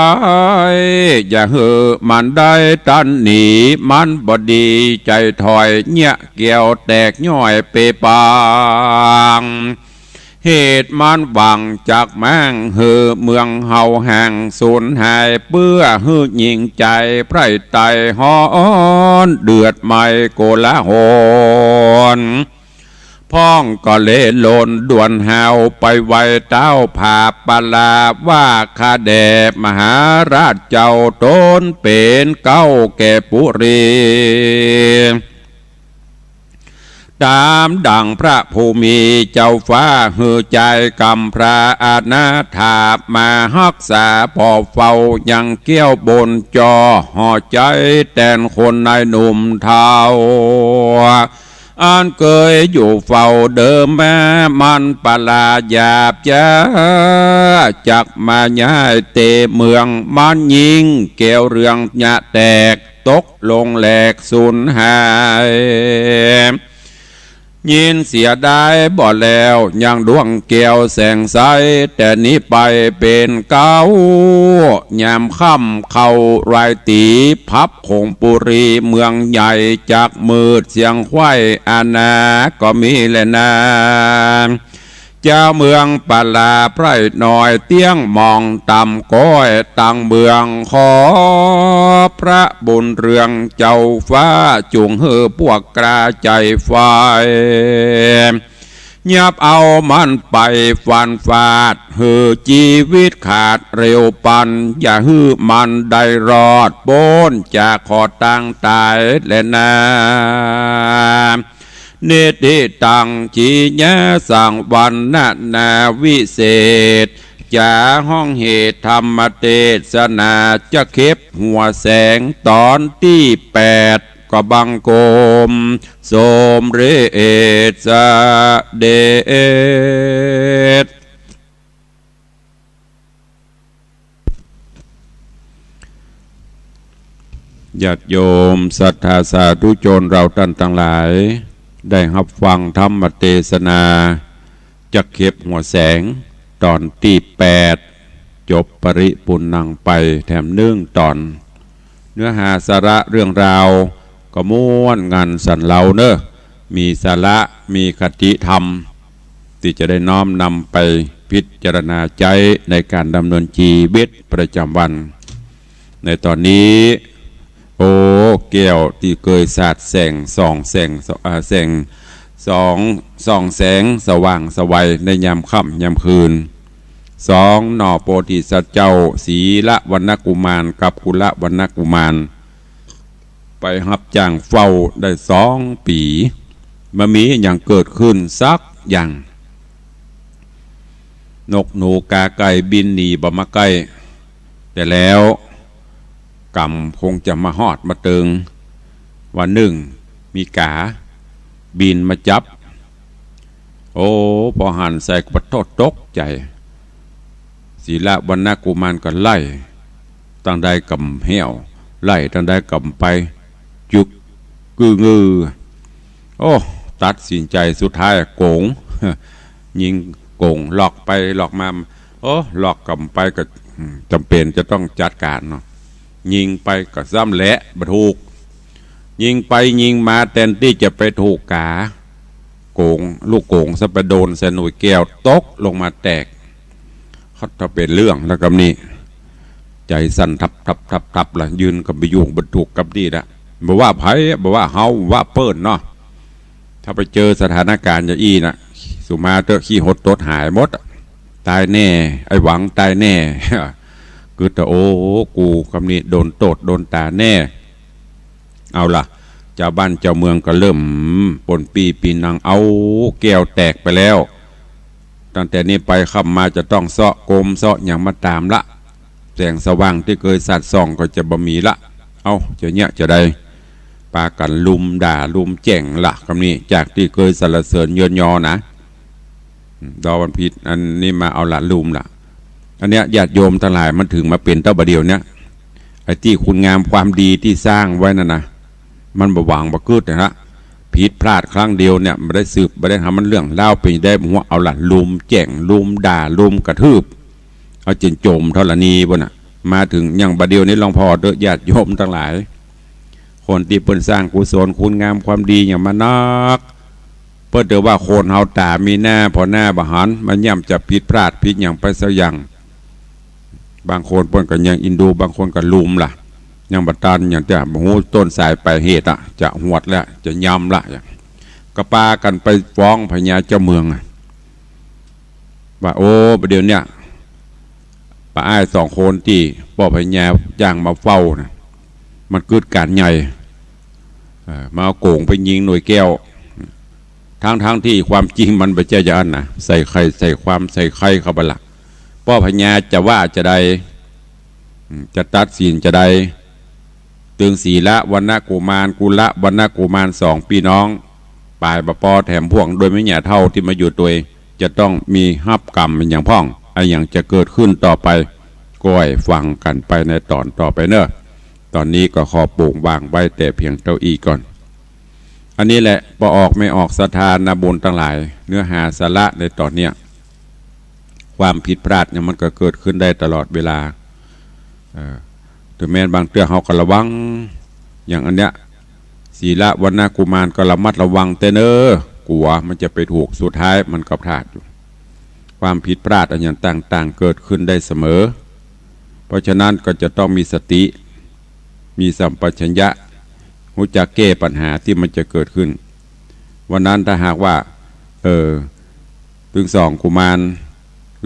อย่าหื้อมันได้ตันหนี มันบ่ดีใจ๋ถอย เยียะแก้วแตกย้อยเปปาง เหตุมันหวังจักม้างหื้อเมืองเฮาห่างสูญหาย เปื้อหื้อหญิงใจ๋ไพร่ไตฮ้อน เดือดไหม้โกลาหล พ้องก็เลหล่นด่วนหาว ไปไหว้เต๊าผาปาลา ว่าข้าแด่มหาราชเจ้า ต๋นเป๋นเก๊าแก่ปุรี ต๋ามดั่งพระผู้มีเจ้าฟ้าหื้อจายก๋ำพระอนาถา มาฮักษาผ่อเฝ้ายังแก้วบนจ่อ ห่อใจ๋แตนคนนายหนุ่มเฒ่า อันเกยอยู่เฝ้าเดิมมา มันปาลาหยาบจา จักมาย้ายเตเมือง มันยิงแก้วเรืองยะแตก ตกลงแหลกสูญหาย ยินเสียดายบ่แล้วยังดวงแก้วแสงใส แต่นี้ไปเป๋นเก๊า ยามค่ำเข้าลายตี๋ ผับโขงปุรีเมืองใหญ่ จักมืดเสียงไขว้อานาก็มีแลนา เจ้าเมืองปาลาไพร่น้อย เตี้ยงหมองต่ำก้อยตังเมือง ขอพระบุญเรืองเจ้าฟ้า จุ่งหื้อพวกกล้าใจ๋ไฟ ยับเอามันไปฟันฟาด หื้อจีวิตขาดเร็วปัน อย่าหื้อมันได้รอดป๊นจากขอดตางต๋ายแลนา นิทธิตัง จียะสัง วรรณนาวิเศษ จ๋าฮ้องเหตุธรรมเตสนา จะเข็บหัวแสงต๋อนตี้แปด ก็บังคมสมเร็จเสด็จ ญาติโยมศรัทธาสาธุชนเราต้านตังหลาย ได้ฮับฟังธรรมเตสนา จะเข็บหัวแสง ต๋อนตี้แปด จบปริปุณณังไปแถมนึ่งต๋อน เนื้อหาสาระเรื่องราวก็ม่วนงันสันเหลาเนาะ มีสาระ มีคติธรรม ตี้จะได้น้อมนำไปพิจารณาใจ๊ในก๋านดำเนินจีวิตประจ๋ำวัน ในต๋อนนี้ โอ้ แก้วตี้เกยสาดแสงส่องแสง อ่า แสงส่อง ส่องแสงสว่างไสวในยามค่ำยามคืน สองหน่อโพธิสัตว์เจ้า สีลวรรณกุมารกับกุลวรรณกุมาร ไปฮับจ้างเฝ้าได้สองปี๋ บ่มีอะหยังเกิดขึ้นสักอย่าง นกหนูกาไก่บินหนีบ่มาใก้ แต่แล้วกรรมคงจะมาฮอดมาเติง วันนึ่งมีกาบินมาจับ โอ้ ปอหันใส่ก็ปะโทษตกใจ๋ สีละวรรณกุมารก็ไล่ตังใดก็บ่แห้ว ไล่ตังใดก็บ่ไป จึกกึ๊กงือ โอ้ ตัดสินใจ๋สุดท้ายโก๋ง ยิงโก๋ง ลอกไปลอกมา โอ้ ลอกก็บ่ไปก็ อืม จ๋ำเป๋นจะต้องจัดก๋านเนาะ ยิงไปก็ซ้ำแหละบ่ถูก ยิงไปยิงมาแตนตี้จะไปถูกกา โก๋ง ลูกโก๋งซะไปโดนใส่หน่วยแก้วตกลงมาแตก เขาถ้าเป๋นเรื่องแล้วกำนี้ ใจ๋สั่นทับทับทับทับละ ยืนก็บ่อยู่บ่ถูกกับตี้ละ บ่ว่าใผ บ่ว่าเฮา บ่ว่าเปิ้นเนาะ ถ้าไปเจอสถานก๋านอย่างอี้น่ะ สุมาเต๊อะ ขี้หดตดหายหมดอะ ต๋ายแน่ ไอ้หวังต๋ายแน่ กึ๊ดเต๊อะ โอ้ กูกำนี้โดนโต้ษโดนต๋าแน่ เอาล่ะ จาวบ้านจาวเมืองก็เริ่มป้นปี้ปี้นัง เอาแก้วแตกไปแล้ว ตั้งแต่นี้ไปค่ำมาจะต้องเซาะโกมเซาะหยังมาต๋ามละ แสงสว่างตี้เกยสาดส่องก็จะบ่มีละ เอ้า จะเยียะจะใด ปากั๋นลุมด่าลุมแจ้งละ กำนี้ จากตี้เกยสรรเสริญเยินยอนะ อืม ดอวันผิดอันนี้มาเอาละลุมละ อันเนี้ยญาติโยมตังหลายมันถึงมาเป๋นเต้าบ่าเดี่ยวเนี้ย ไอ้ตี้คุณงามความดีตี้สร้างไว้นั่นนะ มันบ่หวังบ่กึ๊ดนะฮะ ผิดพลาดครั้งเดียวเนี่ย บ่ได้สืบ บ่ได้หามันเรื่องราวเป๋นได้ บ่ฮู้ เอาละลุมแจ้ง ลุมด่า ลุมกระทืบ เอาจ๋นจ๋มธรณีปู้นน่ะ มาถึงอย่างบ่าเดี่ยวนี้หลวงพ่อเต๊อะ ญาติโยมตังหลาย คนตี้เปิ้นสร้างกุศลคุณงามความดีหยังมานัก เปิ้นเต๊อะว่าคนเฮาต๋ามีหน้าผ่อหน้าบ่หัน มันย่อมจะผิดพลาดผิดหยังไปสักอย่าง บางคนเปิ้นก็ยังอินดู บางคนก็ลุมละ ยังบ่ตัน ยังจะบ่ฮู้ต้นสายปลายเหตุอะ จะหวดละ จะยำละ ก็ปากั๋นไปฟ้องพญาเจ้าเมืองอะ ว่า โอ้ บ่าเดี่ยวเนี้ย ป้าอ้ายสองคนตี้ป้อพญาจ้างมาเฝ้าน่ะ มันกึ๊ดก๋านใหญ่ เอ่อ มาเอาโก๋งไปยิงหน่วยแก้ว ทั้งๆ ตี้ความจริงมันบ่ใจ้อย่างอั้นนะ ใส่ใค่ใส่ความใส่ใค่เข้าไปละ ป้อพญาจะว่าจะใด อืม จะตัดสินจะใด ตึงสีละวรรณกุมาร กุละวรรณกุมารสองปี้น้อง ป๋ายบ่ปอแถมพ่วงโดยแม่หญ้าเฒ่าตี้มาอยู่ตวย จะต้องมีฮับกรรมอะหยังพ่อง อะหยังจะเกิดขึ้นต่อไป ก็ให้ฟังกั๋นไปในต๋อนต่อไปเน่อ ต๋อนนี้ก็ขอโป๋งวางไว้แต่เปียงเต้าอี้ก่อน อันนี้แหละ ป้อออกแม่ออกศรัทธานาบุญตังหลาย เนื้อหาสาระในต๋อนเนี้ย ความผิดพลาดเนี่ยมันก็เกิดขึ้นได้ตลอดเวลา เอ่อ เถิงแม้นบางเตื้อเฮาก็ระวัง อย่างอันเนี้ย สีละวรรณกุมารก็ระมัดระวังแต๊เน่อ กั๋วมันจะไปถูก สุดท้ายมันก็พลาดอยู่ ความผิดพลาดอะหยังต่างๆ เกิดขึ้นได้เสมอ เพราะฉะนั้นก็จะต้องมีสติ มีสัมปชัญญะ ฮู้จักแก้ปัญหาตี้มันจะเกิดขึ้น วันนั้นถ้าหากว่า เออ ตึงสองกุมาร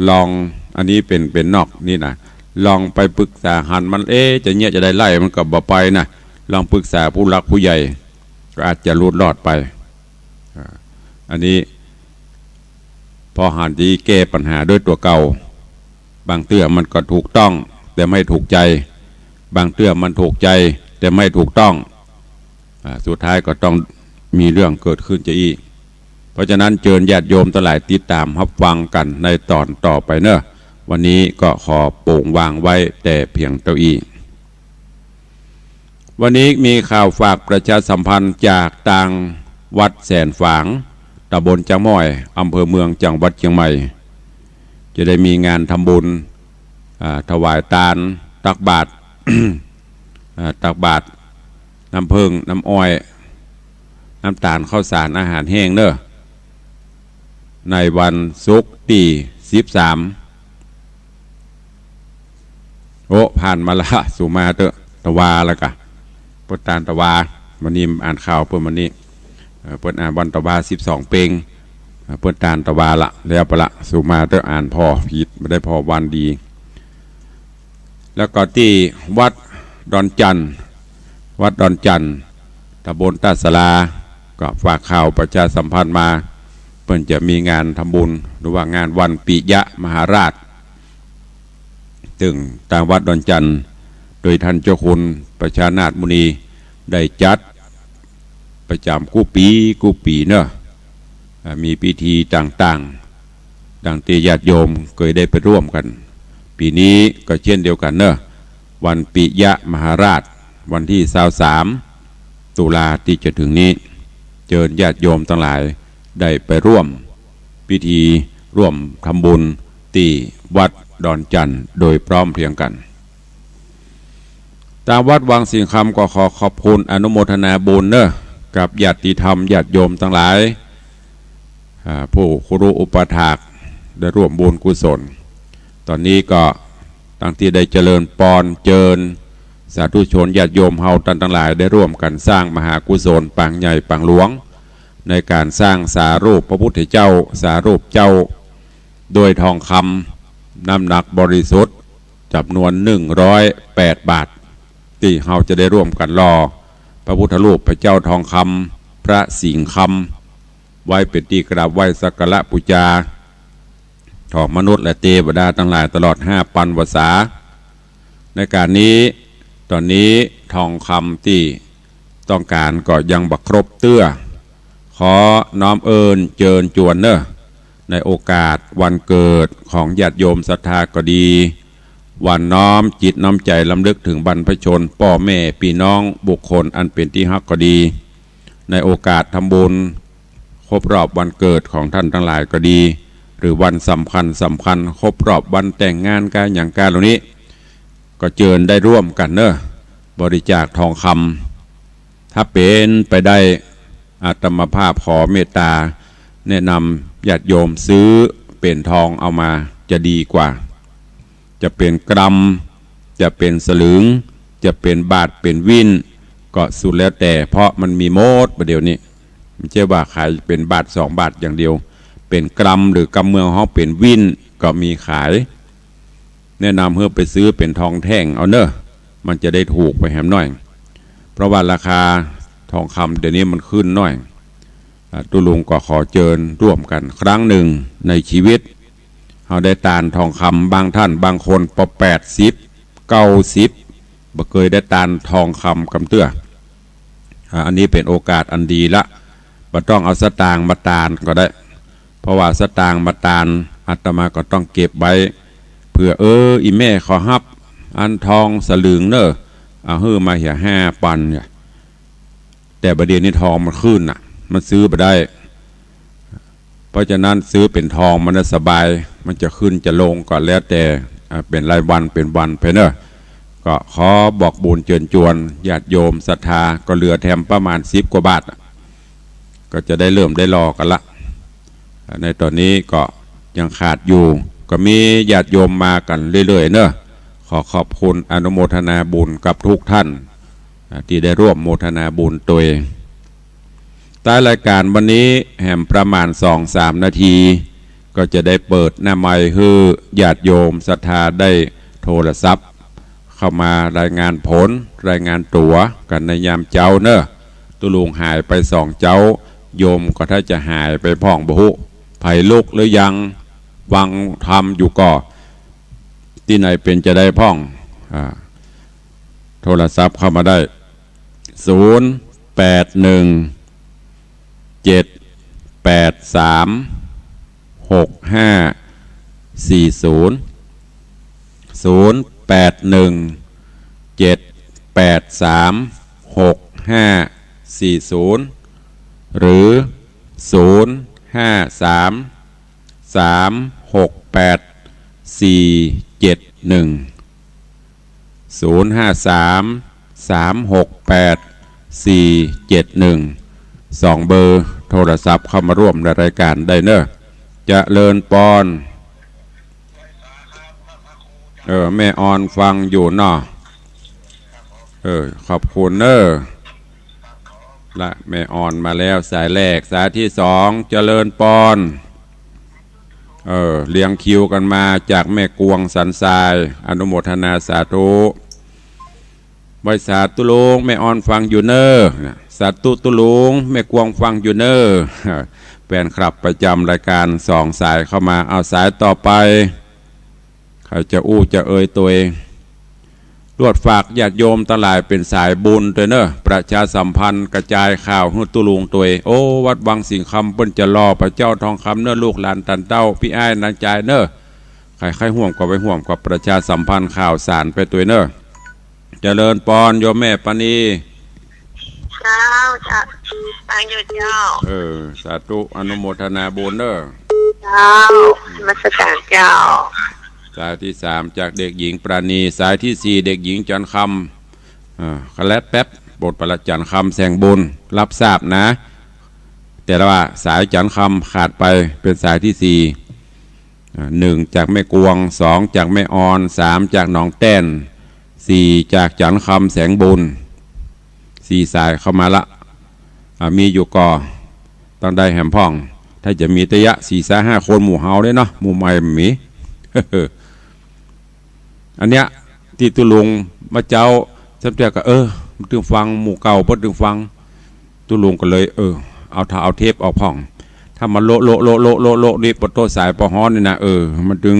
ลอง อันนี้เป๋น เป๋นนอกนี่นะ ลองไปปรึกษาหันมัน เอ๊ะ จะเยียะจะใด ไล่มันก็บ่ไปนะ ลองปรึกษาผู้หลักผู้ใหญ่ ก็อาจจะหลุดรอดไป อ่า อันนี้ ป้อหันตี้แก้ปัญหาด้วยตั๋วเก่า บางเตื้อมันก็ถูกต้อง แต่ไม่ถูกใจ๋ บางเตื้อมันถูกใจ๋ แต่ไม่ถูกต้อง อ่า สุดท้ายก็ต้องมีเรื่องเกิดขึ้นจะอี้ เพราะฉะนั้นเจิญญาติโยมตังหลายติดต๋ามฮับฟังกั๋นในต๋อนต่อไปเน่อ วันนี้ก็ขอโป๋งวางไว้แต่เปียงเต้าอี้ วันนี้มีข่าวฝากประชาสัมพันธ์จากตางวัดแสนฝาง ต๋ำบลจ๊างม้อย อำเภอเมือง จังหวัดเจียงใหม่ จะได้มีงานทำบุญ อ่า ถวายตาน ตักบาตร อ่า ตักบาตร น้ำเผิ้ง น้ำอ้อย น้ำต๋าล ข้าวสาร อาหารแห้งเน่อ ในวันศุกร์ตี้สิบสาม โอ้ ผ่านมาละ สูมาเต๊อะ ตะวาละกะ เปิ้นตานตะวา วันนี้อ่านข่าวเปิ้นวันนี้ เอ่อ เปิ้นอ่านวันตะวาสิบสองเป็ง เอ่อ เปิ้นตานตะวาละ แล้วไปละ สูมาเต๊อะ อ่านผ่อผิด บ่ได้ผ่อวันดี แล้วก็ตี้วัดดอนจั่น วัดดอนจั่น ตำบลต้าสาลา ก็ฝากข่าวประชาสัมพันธ์มา เปิ้นจะมีงานทำบุญ หรือว่างานวันปิยมหาราช ซึ่งตางวัดดอนจั่น โดยท่านเจ้าคุณประชานาถมุนี ได้จัดประจ๋ำกู้ปี๋กู้ปี๋เนาะ อ่า มีพิธีต่างๆ ดังตี้ญาติโยมเกยได้ไปร่วมกั๋น ปี๋นี้ก็เจ้นเดียวกั๋นเนาะ วันปิยมหาราช วันตี้ซาวสาม ตุลาตี้จะเถิงนี้ เจิญญาติโยมตังหลายได้ไปร่วมพิธี ร่วมทำบุญตี้วัดดอนจั่นโดยพร้อมเพรียงกั๋น ตางวัดวังสิงห์คำก็ขอขอบคุณอนุโมทนาบุญเนาะ กับญาติธรรมญาติโยมตังหลาย อ่า ผู้ครูอุปัฏฐากได้ร่วมบุญกุศล ต๋อนนี้ก็ดังตี้ได้เจริญปอนเจิญ สาธุชนญาติโยมเฮาตันตังหลายได้ร่วมกั๋นสร้างมหากุศลปางใหญ่ปางหลวง ในก๋านสร้างสารูปพระพุทธเจ้า สารูปเจ้า ด้วยทองคำน้ำหนักบริสุทธิ์จ๋ำนวนหนึ่งร้อยแปดบาท ตี้เฮาจะได้ร่วมกั๋นหล่อพระพุทธรูปพระเจ้าทองคำ พระสิงห์คำ ไว้เป๋นตี้กราบไหว้สักการะปู๋จา ของมนุษย์และเตวดาตังหลายตลอดห้าปันวสา ในก๋านนี้ ต๋อนนี้ทองคำตี้ต้องก๋านก็ยังบ่ครบเตื้อ ขอน้อมเอิ้นเจิญจวนเนาะ ในโอกาสวันเกิดของญาติโยมศรัทธาก็ดี วันน้อมจิตน้อมใจ๋รำลึกเถิงบรรพชน ป้อแม่ปี้น้องบุคคลอันเป๋นตี้ฮักก็ดี ในโอกาสทำบุญครบรอบวันเกิดของต้านตังหลายก็ดี หรือวันสำคัญสำคัญ ครบรอบวันแต่งงานกาหยังกาเหล่านี้ ก็เจิญได้ร่วมกั๋นเนาะ บริจาคทองคำ ถ้าเป๋นไปได้ อาตมาภาพขอเมตต๋าแนะนำญาติโยมซื้อเป๋นทองเอามาจะดีกว่า จะเป๋นกรัม จะเป๋นสลึง จะเป๋นบาท เป๋นวิ้น ก็สุดแล้วแต่ เพราะมันมีหมดบ่าเดี่ยวนี้ บ่ใจ้ว่าขายเป๋นบาทสองบาทอย่างเดียว เป๋นกรัมหรือกำเมืองฮ้องเป๋นวิ้นก็มีขาย แนะนำหื้อไปซื้อเป๋นทองแท่งเอาเนาะ มันจะได้ถูกไปแหมหน้อย เพราะว่าราคาทองคำเดี๋ยวนี้มันขึ้นหน้อย อ่า ตุ๊ลุงก็ขอเจิญร่วมกั๋นครั้งหนึ่งในชีวิต เฮาได้ตานทองคำ บางต้านบางคนปอแปดสิบ เก้าสิบ บ่เกยได้ตานทองคำกำเตื้อ อ่า อันนี้เป๋นโอกาสอันดีละ บ่ต้องเอาสตางค์มาตานก็ได้ เพราะว่าสตางค์มาตาน อาตมาก็ต้องเก็บไว้ เผื่อ เออ อี่แม่ขอฮับอันทองสลึงเนาะ เอาหื้อมาเหียห้าปันเนี่ย แต่บ่าเดี่ยวนี้ทองมันขึ้นน่ะ มันซื้อบ่ได้ เพราะฉะนั้นซื้อเป๋นทองมันน่ะสบาย มันจะขึ้นจะลงก็แล้วแต่ อ่า เป๋นรายวันเป๋นวันไปเนาะ ก็ขอบอกบุญเจิญจวนญาติโยมศรัทธา ก็เหลือแถมประมาณสิบกว่าบาท ก็จะได้เริ่มได้หล่อกั๋นละ อ่า ในต๋อนนี้ก็ยังขาดอยู่ ก็มีญาติโยมมากั๋นเรื่อยๆ เนาะ ขอขอบคุณอนุโมทนาบุญกับทุกท่าน อ่า ตี้ได้ร่วมโมทนาบุญตวย ท้ายรายก๋านวันนี้แหมประมาณสองสามนาที ก็จะได้เปิดหน้าไมค์หื้อญาติโยมศรัทธาได้โทรศัพท์เข้ามารายงานผล รายงานตั๋วกั๋นในยามเจ๊าเนาะ ตุ๊ลุงหายไปสองเจ๊า โยมก็ถ้าจะหายไปพ่องบ่ฮู้ ใผลุกหรือยัง ฟังธรรมอยู่ก่อ ตี้ไหนเป๋นจะได้พ่อง อ่า โทรศัพท์เข้ามาได้ ศูนย์ แปด หนึ่ง เจ็ด แปด สาม หก ห้า สี่ ศูนย์ ศูนย์ แปด หนึ่ง เจ็ด แปด สาม หก ห้า สี่ ศูนย์ หรือ ศูนย์ ห้า สาม สาม หก แปด สี่ เจ็ด หนึ่ง ศูนย์ ห้า สาม สาม หก แปด สี่ เจ็ด หนึ่ง สองเบอร์โทรศัพท์เข้ามาร่วมในรายก๋านได้เนาะ เจริญปอน เออ แม่ออนฟังอยู่เนาะ เออ ขอบคุณเนาะ ละ แม่ออนมาแล้วสายแรก สายตี้สอง เจริญปอน เออ เรียงคิวกั๋นมาจากแม่กวงสันทราย อนุโมทนาสาธุ ไหว้สาตุ๊ลุง แม่ออนฟังอยู่เน่อ นะ สาธุตุ๊ลุง แม่กวงฟังอยู่เน่อ แฟนคลับประจำรายการสองสายเข้ามา เอาสายต่อไป ใครจะอู้จะเอ่ยตวย ลวดฝากญาติโยมตังหลายเป๋นสายบุญตวยเน่อ ประชาสัมพันธ์กระจายข่าวหื้อตุ๊ลุงตวย โอ้ วัดวังสิงห์คำเปิ้นจะหล่อพระเจ้าทองคำเน่อ ลูกหลานตันเต้า ปี้อ้ายน้องจายเน่อ ใครใค่ห่วมก็ไปห่วมกับประชาสัมพันธ์ข่าวสารไปตวยเน่อ เจริญปอนโยมแม่ปานี เจ้า เจ้า ฟังอยู่เจ้า เออ สาธุ อนุโมทนาบุญเน่อ เจ้า นมัสการเจ้า สายตี้สามจากเด็กหญิงปราณี สายตี้สี่เด็กหญิงจันทร์คำ อ่า ขะแลดแป๊บ บทประจันทร์คำแสงบุญ รับทราบนะ แต่ว่าสายจันทร์คำขาดไป เป๋นสายตี้สี่ อ่า หนึ่งจากแม่กวง สองจากแม่ออน สามจากหนองแต้น สี่จากจันทร์คำแสงบุญ สี่สายเข้ามาละ อ่า มีอยู่ก่อ ตังใดแหมพ่อง ถ้าจะมีตะยะสี่สายห้าคนหมู่เฮาเด้เนาะ หมู่ใหม่บ่มี อันเนี้ย ตี้ตุ๊ลุงมาเจ๊า ซ้ำเตื้อก็ เออ มันตึงฟัง หมู่เก่าเปิ้นตึงฟัง ตุ๊ลุงก็เลย เออ เอาถ่า เอาเทปออกพ่อง ถ้ามันโละโละโละโละโละโละนี่ ปะโต้ สายปะฮ้อนนี่นะ เออ มันตึง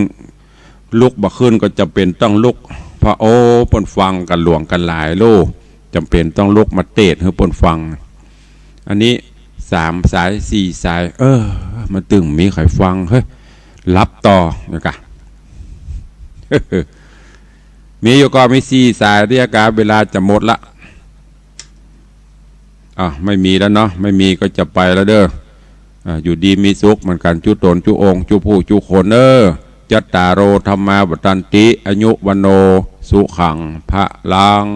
ลุกบ่ขึ้น ก็จ๋ำเป๋นต้องลุก เพราะ โอ้ เปิ้นฟังกั๋นหลวงกั๋นหลายโล จ๋ำเป๋นต้องลุกมาเตสหื้อเปิ้นฟัง อันนี้สามสาย สี่สาย เออ มันตึงมีใผฟัง เฮ้ย หลับต่อ นะกะ มีอยู่ก่อ มีสี่สาย เตี้ยกา เวลาจะหมดละ อ่ะ ไม่มีแล้วเนาะ ไม่มีก็จะไปแล้วเด้อ อ่ะ อยู่ดีมีสุขเหมือนกั๋น จุ๊ต๋น จุ๊องค์ จุ๊ผู้ จุ๊คนเน่อ จัตตาโร ธัมมา วัฑฒันติ อายุ วัณโณ สุขัง พะลัง